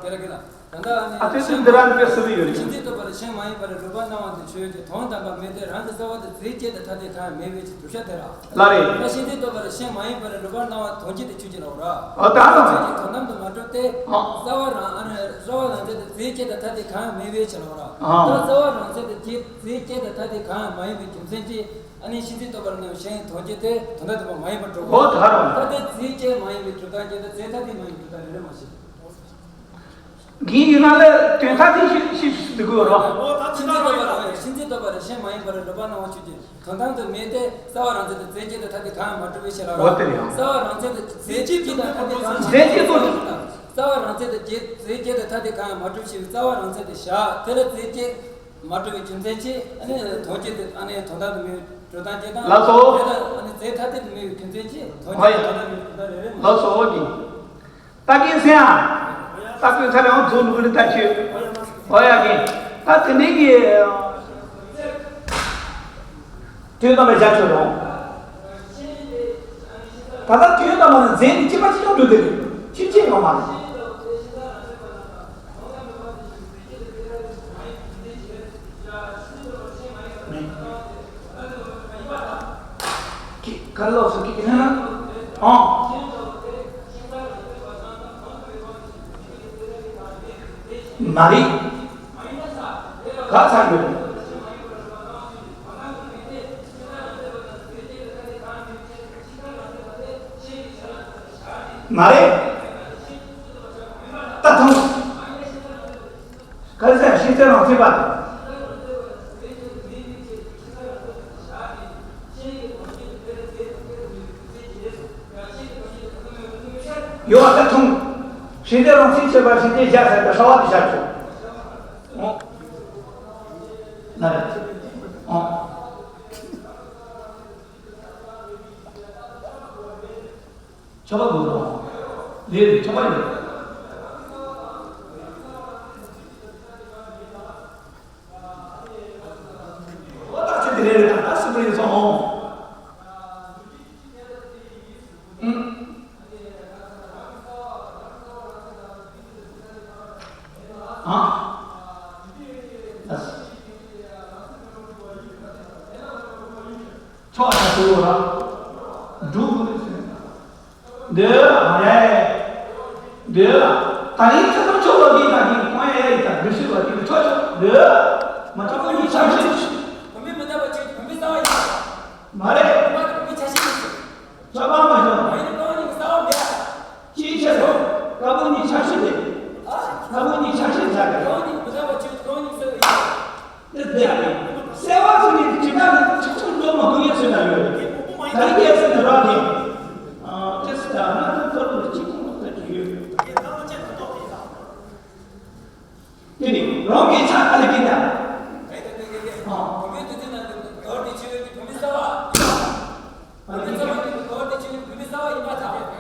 དེ་ལ་གི་ལ། ད་ལྟ་ཨ་ནི་ཨ་ཚེ་ཚེ་འདི་རང་དཔེ་སུ་ཡོད་རེད། ཤིན་ཏུ་རྟོག་པར་གཞན་མ་ཡིན་པར་རིག་པ་སྣང་བ་དེ་ཆོས་ཀྱི་དོན་དམ་པ་མེད་དེ་རང་གི་རྩ་བ་དེ་རྫས་སྐྱེ་དང་ཐ་དད་གང་ཡང་མེད་པའི་ཕྱིར་བསྡུ་བྱ་དེ་ར། ལ་རེད། ད་ཤིན་ཏུ་རྟོག་པར་གཞན་མ་ཡིན་པར་རིག་པ་སྣང་བ་དོན་གྱི་དེ་ཆོས་ཀྱི་ལ་འོ་ར། ཨ་ད་ར། ཆོས་ཀྱི་དོན་དམ་དུ་མ་གྲུབ་སྟེ། ཨ། རྩ་བ་རང་ཨ་ནི་རྩ་བ་རང་མཚན་དེ་རྫས་སྐྱེ་དང་ཐ་དད་གང་ཡང་མེད་པའི་ཕྱིར་ལ་འོ་ར། ཨ། ད་རྩ་བ་རང་མཚན་དེ་རྫས་རྫས་སྐྱེ་དང་ཐ་དད་གང་ཡང་མ་ཡིན་པའི་རྒྱུ་མཚན་གྱིས་ཨ་ནི་ཤིན་ཏུ་རྟོག་པར་སྣང་བའི་གཞན་དོན་གྱི་དེ་དོན་དམ་དུ་མ་ཡིན་པར་གྲུབ། འོ་ད་ར། ཐ་དད་རྫས་སྐྱེ་མ་ཡིན་པའི་གྲུབ་མཐའ་སྐྱེ་དང་རྫས་ཐ་དད་མ་ཡིན་གྲུབ་མཐའ་རེ་རེ་མ་ཤེས། འདི་ཡིན་ན་ལས་དོན་ཐ་དད་ཤེས་ཤེས་ཤེས་འདུག་གོ་རོ། ཤིན་ཏུ་རྟོག་པ་རང་ཤིན་ཏུ་རྟོག་པ་རང་གཞན་མ་ཡིན་པར་རིག་པ་སྣང་བ་ཆོས་ཅན། དོན་དམ་དུ་མེད་དེ་རྩ་བ་རང་མཚན་དུ་རྫས་སྐྱེ་དང་ཐ་དད་གང་ཡང་མ་གྲུབ་པའི་ཕྱིར་ལ། འོ་དེ་ཡང་། རྩ་བ་རང་མཚན་དུ་རྫས་སྐྱེ་དང་ཐ་དད་གང་ཡང་མ་གྲུབ། རྫས་སྐྱེ་དང་། རྩ་བ་རང་མཚན་དུ་རྫས་རྫས་སྐྱེ་དང་ཐ་དད་གང་ཡང་མ་གྲུབ་ཕྱིར་རྩ་བ་རང་མཚན་དུ་བཞག་དེ་ལ་རྫས་སྐྱེ་མ་གྲུབ་པའི་རྒྱུ་མཚན་གྱིས་ཨ་ནི་དོན་སྐྱེ་དེ་ཨ་ནི་དོན་དམ་དུ་མེད་གྲུབ་མཐའ་སྐྱེ་དང་། ལགས་སོ། དེ་ལ་ཨ་ནི་རྫས་ཐ་དད་དུ་མེད་པའི་རྒྱུ་མཚན་གྱིས་དོན་སྐྱེ་དང་དོན་དམ་དུ་མེད་གྲུབ་མཐའ་རེ་རེ་མ་ལགས་སོ་ཨོ་ཀེ། ད་གིན་སེ་ཨ། ད་གིན་ཚ་རེ་ཨང་ཚོ་ནུ་གུ་རི་ད་ཆུ། ཨོ་ཡ་གིན། ད་དེ་ནས་གི། དུས་དམ་པའི་བྱ་སྤྱོད་རུང་། ད་ལྟ་དུས་དམ་པ་ནི་རྫས་ནི་གཅིག་པ་གཅིག་རྐྱང་འགྲོ་དེ་རེད། ཕྱིར་ཕྱིར་ཡོང་མ་རེད། ག་ལོག་སུ་ཀི་ཀི་ན་ཨང་། མ་རེད། ག་ཚར་ཡོད། མ་རེད། ད་ཐུང་། ག་རེ་ཟེར་ཤེས་ཚད་རང་ཚིག་པ། ཡོད་པ་ད་ཐུང་། ཤེས་ཚད་རང་ཚིག་བྱེད་པ་ཤེས་ཚད་བཞག་ཟེར་ཏེ་ཧྲ་བ་དེ་བཞག་ཆོག་ཨོ། ན་རེད། ཨོ། ཆོག་པ་དགོས་རོགས། རེད་རེད་ཆོག་པ་ཡིན། ཨོ་ད་ཆེ་དེ་རེད་རེད་ད་ད་སུ་རེད་སོང་། ཨུམ། ཨ། ཨ། ཆོག་ད་ཟེར་བ་ར། འགྲུབ་དགོས་ཟེར། འདི་ཨ་རེད། འདི་ད་རིང་ཚེ་དང་ཆོག་པ་འདི་ད་འདི་གང་ཡང་ཡ་ཡི་ད་འདི་ཤེས་པ་འདི་ཆོག་ཆོག་འདི་མ་ཆོག་པ་ཡིན་ཆ་ཤེས། བུད་མེད་མི་རྟག་པ་ཆོས་ཀྱི་བུད་མེད་གསར་བ་ཡིན་པ། མ་རེད། བུད་མེད་ཆ་ཤས་ཡིན་ཟེར། ཆོག་པ་མ་ཤོང་། མ་ཡིན་ན་རྐང་གཉིས་ཀྱི་གསར་བ་མེད། ཅིའི་ཕྱིར། རྐང་པ་གཉིས་ཆ་ཤས་རེད། ཨ། རྐང་པ་གཉིས་ཆ་ཤས་ཟ་གི། རྐང་གཉིས་མི་རྟག་པ་ཆོས་ཀྱི་རྐང་གཉིས་གསར་བ་ཡིན། དེ་དེ་ཡང་ཡིན། གསལ་བ་ཚོ་ནི་ཇི་ལྟར་ན་ཆགས་ཆགས་འགྲོ་མ་དགོས་ཡ་ཟེར་ན་ཡོད། ད་རེས་ཡ་ཟེར་ན་རག་གི། ཨ་དེ་ཟེར་ན་ད་ཐོར་བུ་གཅིག་ཁོང་ལ་ལྟ་གི་ཡོད། དེ་ནི་རང་གི་ཆ་ཨ་ལ་གི་ད། ཨ། བུད་མེད་དེ་དེ་ན་དོར་དེ་ཆེ་བའི་བུད་མེད་གསར་བ། བུད་མེད་གསར་བ་དེ་དོར་དེ་ཆེ་བའི་བུད་མེད་གསར་བ་ཡིན་པ་དང་།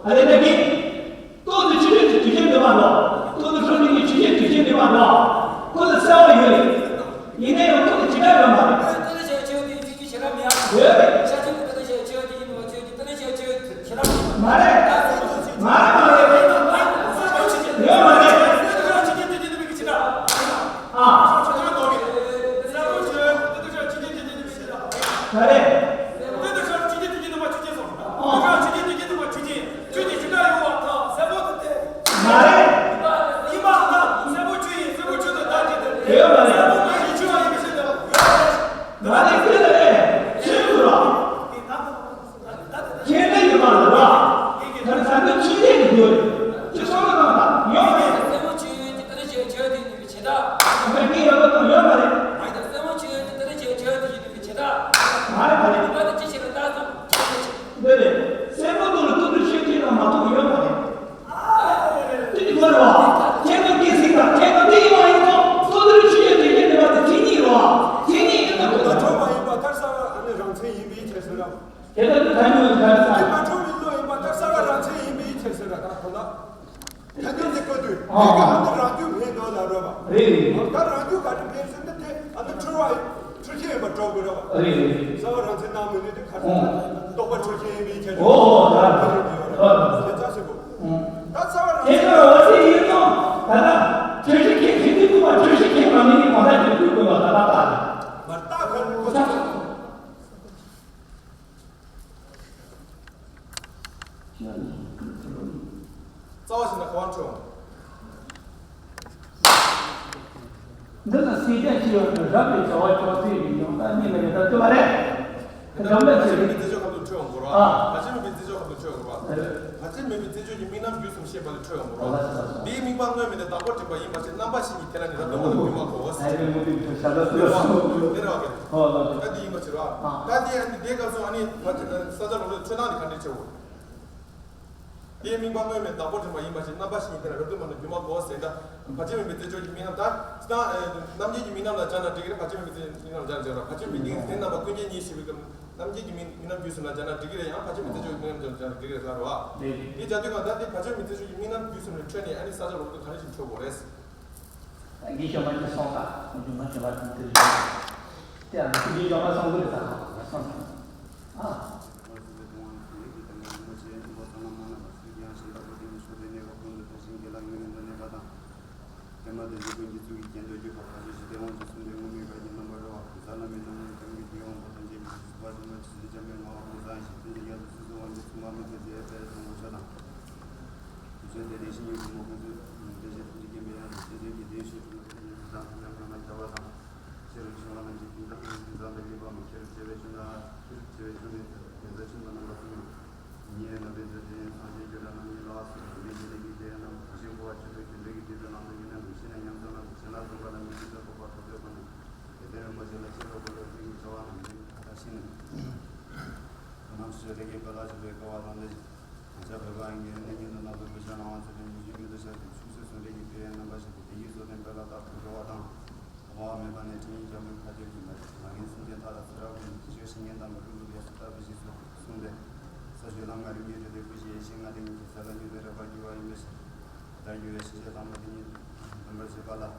ཨ་ལེ་ན་གི། ལྟོ་འདི་ཆུ་ཆེན་གྱི་དུས་ཆེན་འདི་མ་ནོ། ལྟོ་འདི་ཁྲོ་ཆུན་གྱི་ཆུ་ཆེན་དུས་ཆེན་འདི་མ་ནོ། ཁོ་ལ་གསལ་བ་ཡོད་རེད། ཡིན་ན་ཡང་ཁོ་ལ་ཇི་ལྟར་ཡོད་མ་རེད། ཡོད་རེད། མ་རེད། མ་རེད་མ་རེད། ཡོད་མ་རེད། ཨ། ག་རེ། ཨ། དེ་ལྟར་དུ་ཐལ་འགྱུར་གྱི་ཁར་ས། དེ་མ་འཁྲུལ་བའི་བློ་ཡིན་པ་ལྟར་གསལ་བ་རང་མཚན་ཡིན་པའི་ཕྱིར་ཟེར་བ་དང་ཁོ་ན། ཐལ་འགྱུར་དེ་བཀོད་དུས་ཨ། དེ་ག་ནི་རང་རྒྱུད་མེད་ནོ་ལ་རོལ་བ། རེད་རེད། ད་རང་རྒྱུད་ག་རེ་མེད་ཟེར་ན་དེ་ཨ་ནི་འཁྲུལ་བ་འཁྲུལ་རྐྱེན་ཡིན་པ་འགྲོ་དགོས་རེད་བ། རེད་རེད། གསལ་བ་རང་མཚན་སྣང་མི་ནུས་དེ་ག་ཚོད་ཨོ། རྟོག་པ་འཁྲུལ་རྐྱེན་ཡིན་པའི་ཕྱིར། ཨོ་ད་དེ་རེད་འདི་ཡོད་རེད། ཨོ་ད་དེ་ལྕགས་ཞིག་གོ་ཨོ། ད་གསལ་བ་རང་དེ་མཚན་ལྟར་འོ་དེ་ཡིན་ནོ། ད་ལྟ་འཁྲུལ་རྐྱེན་ཁྱེད་ཀྱིས་ཐུག་པ་འཁྲུལ་རྐྱེན་མ་མིན་ནི་གང་ལྟར་གྱི་ཐུག་དགོས་པ་ད་ལྟ་ལྟ་རེད། མ་རྟགས་ཁ་ཁོ་ཚ། རྩ་བ་ཞིག་ན་ག་བ་འཕྲོད་འོང་། འདི་ལ་སེམས་ཅན་སྐྱེ་བ་དང་རབ་ཏུ་བྱ་བ་ཅོག་ཙེ་ཡི་ཡང་དག་གཉིས་ལ་ཡོད་ད་ལྟོས་པ་རེད། དེ་འདྲ་མེད་ཚེ་རིང་། དེ་ཚོ་ཁ་ཐུག་འཕྲོད་འོང་གོ་ར། ཨ། བར་ཆད་མེད་པའི་རྩེ་གཅོད་ཁ་ཐུག་འཕྲོད་འོང་གོ་ར། བར་ཆད་མེད་པའི་རྩེ་གཅོད་ཀྱི་དམིགས་རྣམ་རྒྱུད་གསུམ་ཤེས་པ་ལས་འཕྲོད་འོང་གོ་ར། དེའི་དམིགས་པ་དངོས་མེད་དེ་བདག་པོ་སྒྲིབ་པ་ཡིན་པ་ཞིག་རྣམ་པ་བཞི་ཉིད་དེ་ལ་ནི་རབ་ཏུ་མ་ནུས་མ་གོ་བ་ཟེར། དེ་རེད་བ་གི། ད་དེ་ཡིན་པ་ཕྱིར་རོ། ད་དེ་ཡིན་པ་ཕྱིར་རོ། ད་དེ་ཡང་དེའི་སྐབས་སུ་ཨ་ནི་ས་ཆ་ལོ་ལོས་འཕྲོད་སྟངས་དེ་ག་འདྲས་བྱེད་འོ། དེའི་དམིགས་པ་དངོས་མེད་བདག་པོ་སྒྲིབ་པ་ཡིན་པ་ཞིག་རྣམ་པ་བཞི་ཉིད་དེ་ལ་རབ་ཏུ་མ་ནུས་མ་གོ་བ་ཟེར། ད་བར་ཆད་མེད་པའི་རྩེ་གཅོད་ཀྱི་དམིགས་རྣམ་ད་ད་རྣམ་མཁྱེན་གྱི་དམིགས་རྣམ་ལ་སྦྱར་ན་འགྲིག་གི་རེད། བར་ཆད་མེད་པའི་རྩེ་གཅོད་དམིགས་རྣམ་ལ་སྦྱར་ན་འགྲིག་གི་རེད། བར་ཆད་མེད་པའི་དེ་རྣམ་པ་ཀུན་མཁྱེན་གཉིས་ཞེས་པའི་སྐབས། རྣམ་མཁྱེན་གྱི་དམིགས་རྣམ་རྒྱུད་གསུམ་ལ་སྦྱར་ན་འགྲིག་གི་རེད། ཡང་བར་ཆད་མེད་པའི་རྩེ་གཅོད་ཀྱི་དམིགས་རྣམ་སྦྱར་ན་འགྲིག་གི་རེད་ལབ་རོ། དེ་བྱ་དུས་གང་ལྟར་དེ་བར་ཆད་མེད་པའི་རྩེ་གཅོད་ཀྱི་དམིགས་རྣམ་རྒྱུད་གསུམ་ལས་འཕྲོས་ནས་ཨ་ནི་ས་ཆ་ལོ་ལོ་ག་རེ་ཞིག་འཕྲོད་དགོས་རེད། ངས་ཞོགས་པ་ཅིག་སོང་ཙང་ཁོང་ཚོས་ང་ཞོགས་པ་དེ་དེར་ཡོད་དེ་ཡང་ཁོང་ཚོས་ཞོགས་པ་སོང་གི་རེད་ད་ཁོང་ཚོ་སོང་ཙང་ཨ། དེ་མ་དེ་བཞིན་ཀུན་གྱི་ཚུལ་གྱིས་རྒྱན་དུ་བརྗོད་པ་ཕར་ཕྱིན་གྱི་ལྷ་ཡུལ་ནས་འདོན་ནས་པ་དང་། དེ་མ་དེ་བཞིན་ཀུན་གྱི་ཚུལ་གྱིས་རྒྱན་དུ་བརྗོད་པ་ཕར་ཕྱིན་ཞི་བདེ་དབང་ཕྱུག་གསུམ་ལྡན་ངུར་སྨྲིག་གར་གྱི་རྣམ་པར་རོལ་པ། གཟའ་ལྷ་མིའི་ཐུན་མོང་གི་ཁམས་ཀྱི་དུས་དབང་པོ་ཐམས་ཅད་ཀྱི་ཞི་བ་ཕྱི་མ་ཇི་སྲིད་འཇམ་པའི་ངག་དབང་པོ་བཟང་ཞིང་ཐུན་གྱི་དབྱར་དུ་སོ་སོའི་དབང་པོ་མཚུངས་པ་མེད་པའི་རྫས་དཔལ་བཟང་པོ་མཆོག་དང་། དུས་གསུམ་དེ་ལས་བཤེས་གཉེན་གྱི་མོས་གུས་མཛོད། བདེ་གཤེགས་ཐམས་ཅད་མཁྱེན་པའི་དབྱངས་དང་། སེམས་ཅན་གྱི་བདེ་བའི་ཕྱིར་སྤྲུལ་པ་དེ་ཉིད་དང་། ཉམས་ལེན་ལ་བྱ་བ་དང་། ཤེས་རབ་ཆེ་བ་རྣམས་ཀྱི་ཕན་བཏགས་ཀྱི་ཟང་ཐལ་གླེགས་བམ་མཆོག་གི་བྱེ་བའི་ཆུ་ནང་ཆུ་བྱེ་བའི་ཆུ་ནས་གདན་ས་ཆེན་པོ་རྣམ་པ་གསུམ་ཉིད་ལ་ཕན་ཚུན་དེ་ཡང་སངས་རྒྱས་རྒྱུ་འབྲས་རྣམ་གཉིས་ལ་སོགས་པའི་དགེ་ལེགས་ཀྱི་ལས་རྣམས་བག་ཆེན་འཁོར་བ་ཆོས་དྲུག་རྒྱུ་འབྲས་ཀྱི་སྡིག་པའི་ལམ་དུ་ཡིན་ན་འགུགས་ཤེས་ནས་ཉམས་སུ་བླངས་ཏེ་གཞན་ལ་གསུངས་པ་ལ་མི་ཚིག་ཏུ་ཐོགས་པ་ཐོབ་ཚོད་པ་ནི། དེ་ལྟར་རིན་པོ་ཆེ་ལ་ཕྱིན་རོགས་པ་ལ་ཕན་གྱི་བྱ་བ་རྣམས་ཡིན་ད་ལྟ་ཤེས་ནས། ནམ་ཞིག་ལས་ཀྱི་དཔལ་ལ་བཞུགས་པའི་སྐལ་བ་དང་ལྡན་ཞིང་། ང་ཅག་བོད་པ་ཡིན་གྱི་གནས་རྙིང་དུ་ནག་པོའི་བུ་ཆ་ནང་བ་ཚོ་ལས་ཉིན་ཞིག་མི་དུ་ཤར་ཏེ་ཆུ་ཚོད་གསུམ་རེ་གི་དཔེ་ཡང་རྣམ་པ་ཞིག་ཏུ་དེ་ཡི་བཟོ་ལྡན་དཔལ་ལ་རྟག་ཏུ་འགྲོ་བ་དང་། གོང་འོག་མེད་པ་ནས་འཕྲིན་ཡིག་རྒྱ་མོའི་ཁ་བརྗོད་ཀྱིས་མ་རིག་མ་རྒན་སེམས་ཅན་མཐའ་དག་ཚེ་རབས་ཀུན་ཏུ་ཞིང་ཡན་དམ་པའི་ཀླུ་སྒྲུབ་ཡབ་སྲས་ལྟ་བུ་ཞིག་གསུངས་ཏེ། ས་བཅུ་ལམ་ལྔ་རིམ་གྱིས་བགྲོད་དེ་སྐུ་བཞིའི་ཡེ་ཤེས་ལྔ་ལྡན་གྱི་ས་ལ་སྙོམས་པའི་རེག་པ་རྒྱུ་བ་ཡིན་པའི་ཕྱིར། དེ་ལྟར་རྒྱུ་བའི་ཤེས་བྱ་དང་པོ་དེ་ཉིད་སྟོན་པར་བྱེད་པ་ལ།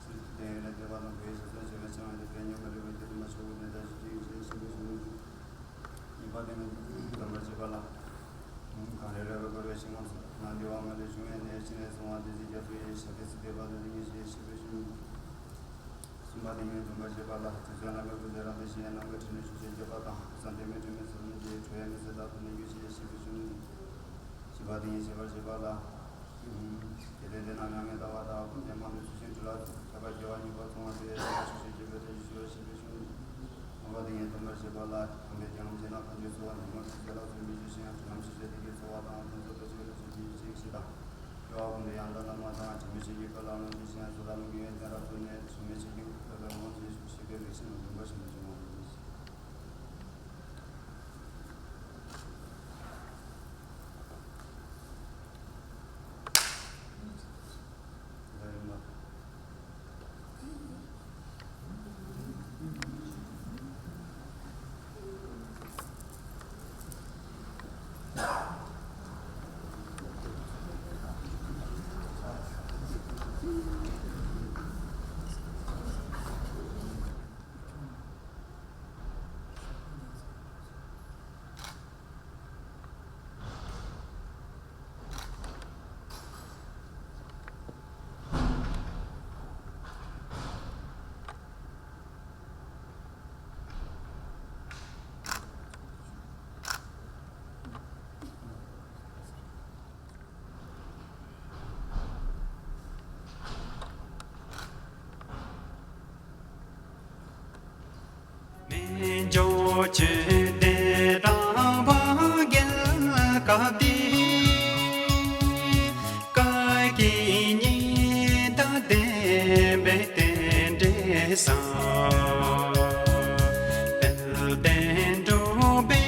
ཕྱིར་བསྟན་ཡོན་ཏན་བསྟན་པ་དང་གོ་བའི་ཞེ་ས་བྱེད་པའི་ཕྱིར་ཏེ། དཔལ་མཉམ་པར་རེག་པའི་རྒྱུ་དུ་མ་ཆོག་གི་གནས་དང་ཞི་བདེའི་ཞིང་ཞིང་པའི་གཞུང་གཉིས་པ་དེ་ནི་སྡོམ་པར་བྱེད་པ་ལ། གང་རེ་རེ་བའི་འཁོར་བའི་ཞིང་ཁམས་སུ་ནང་འདུལ་བ་ལྔ་ལས་བྱུང་བའི་གནས་ཕྱི་ནས་གསུངས་པ་དེ་ཚེ་རྒྱ་མཚོ་ཡི་ཞབས་པད་སྲིད་པའི་བར་དུ་དེ་ཉིད་ཞེས་ཞི་བའི་གཞུང་གསུམ་པ་དེ་ཉིད་སྡོམ་པར་བྱེད་པ་ལ། དུས་ཚོད་རྣམ་པའི་སྐུ་ཚེ་རང་དང་གཞན་ནམ་མཁའ་དྲིན་ལས་ཆོས་སྤྱོད་རྒྱས་པ་དང་བསམ་གཏན་མི་མཐུན་མི་ཟད་མི་འཇིག་གྲོལ་བའི་མི་ཚེ་རྟག་ཏུ་གནས་གྱུར་ཅིག་ཞི་བའི་གཞུང་བཞི་པ་དེ་ཉིད་བྱེད་པར་བྱེད་པ་ལ། དེ་ལས་དེ་རྣམས་ཡང་ངེས་ལྟ་བ་དག་ཀུན་ནས་མང་དུ་ཚུལ་ཤིང་དྲི་ལ་ཁྱབ་པ་རྒྱལ་བ་ཉེ་བར་མཚུངས་པ་དེ་ལ་ཆོས་སྤྱོད་རྒྱས་པའི་བརྡ་ཞུ་ཞུ་བ་ཞི་བའི་གཞུང་། ལྔ་པ་དེ་ཉིད་སྡོམ་པར་བྱེད་པ་ལ། དམ་པའི་རྒྱལ་བ་རྗེ་ལ་གང་འདུལ་གསོལ་བ་འདེབས་མ་ཐུབ་ཚེ་ལ་ཚུར་མི་འཇུག་ཞིང་ཡང་དྲི་ལམ་ཞི་བྱེད་དེ་གའི་འཚོ་བ་དང་ཕུན་ཚོགས་པའི་ཆོས་ལ་ཚུར་མི་འཇུག་ཅིག་ཞེས་དང་། སྐྱོ་བ་ཀུན་ཏུ་ཡང་དག་རྣམ་ལྔ་དང་། དྲི་མེད་ཆོས་ཀྱི་དཔལ་ལ་ལོངས་སྤྱོད་ཅིང་། གཟུགས་ལ་མི་དགེ་བའི་གཏད་རབས་བཙུགས་ནས། ཞུམ་མེད་ཆོས་ཀྱི་དཔལ་ལ་ལོངས་སྤྱོད་ཅིང་། ཞེས་པའི་རིགས་ཤིང་ལ་འདུན་པ་ཞིག་མི་འབྱུང་བ་ཡིན། རྣལ་འབྱོར་ཆོས་སྡེ་རང་དབང་རྒྱལ་ཁབ་འདི། བཀའ་བརྒྱད་གཉིས་དང་ལྡན་པའི་རྟེན་འབྲེལ་བཟང་། དཔལ་ལྡན་འབྲུག་པའི་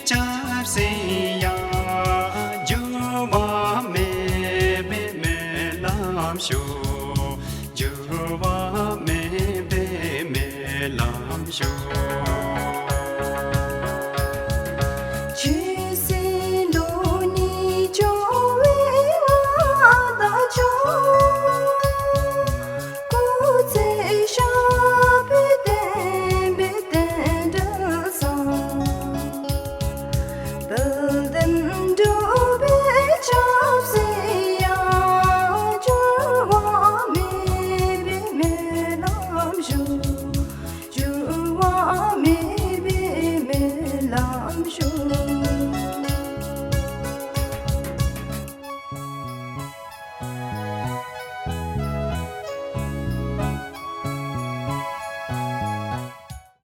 ཆབ་སྲིད་ཡང་། འགྱུར་བ་མེད་པའི་སྨོན་ལམ་ཞུ། འགྱུར་བ་མེད་པའི་སྨོན་ལམ་ཞུ།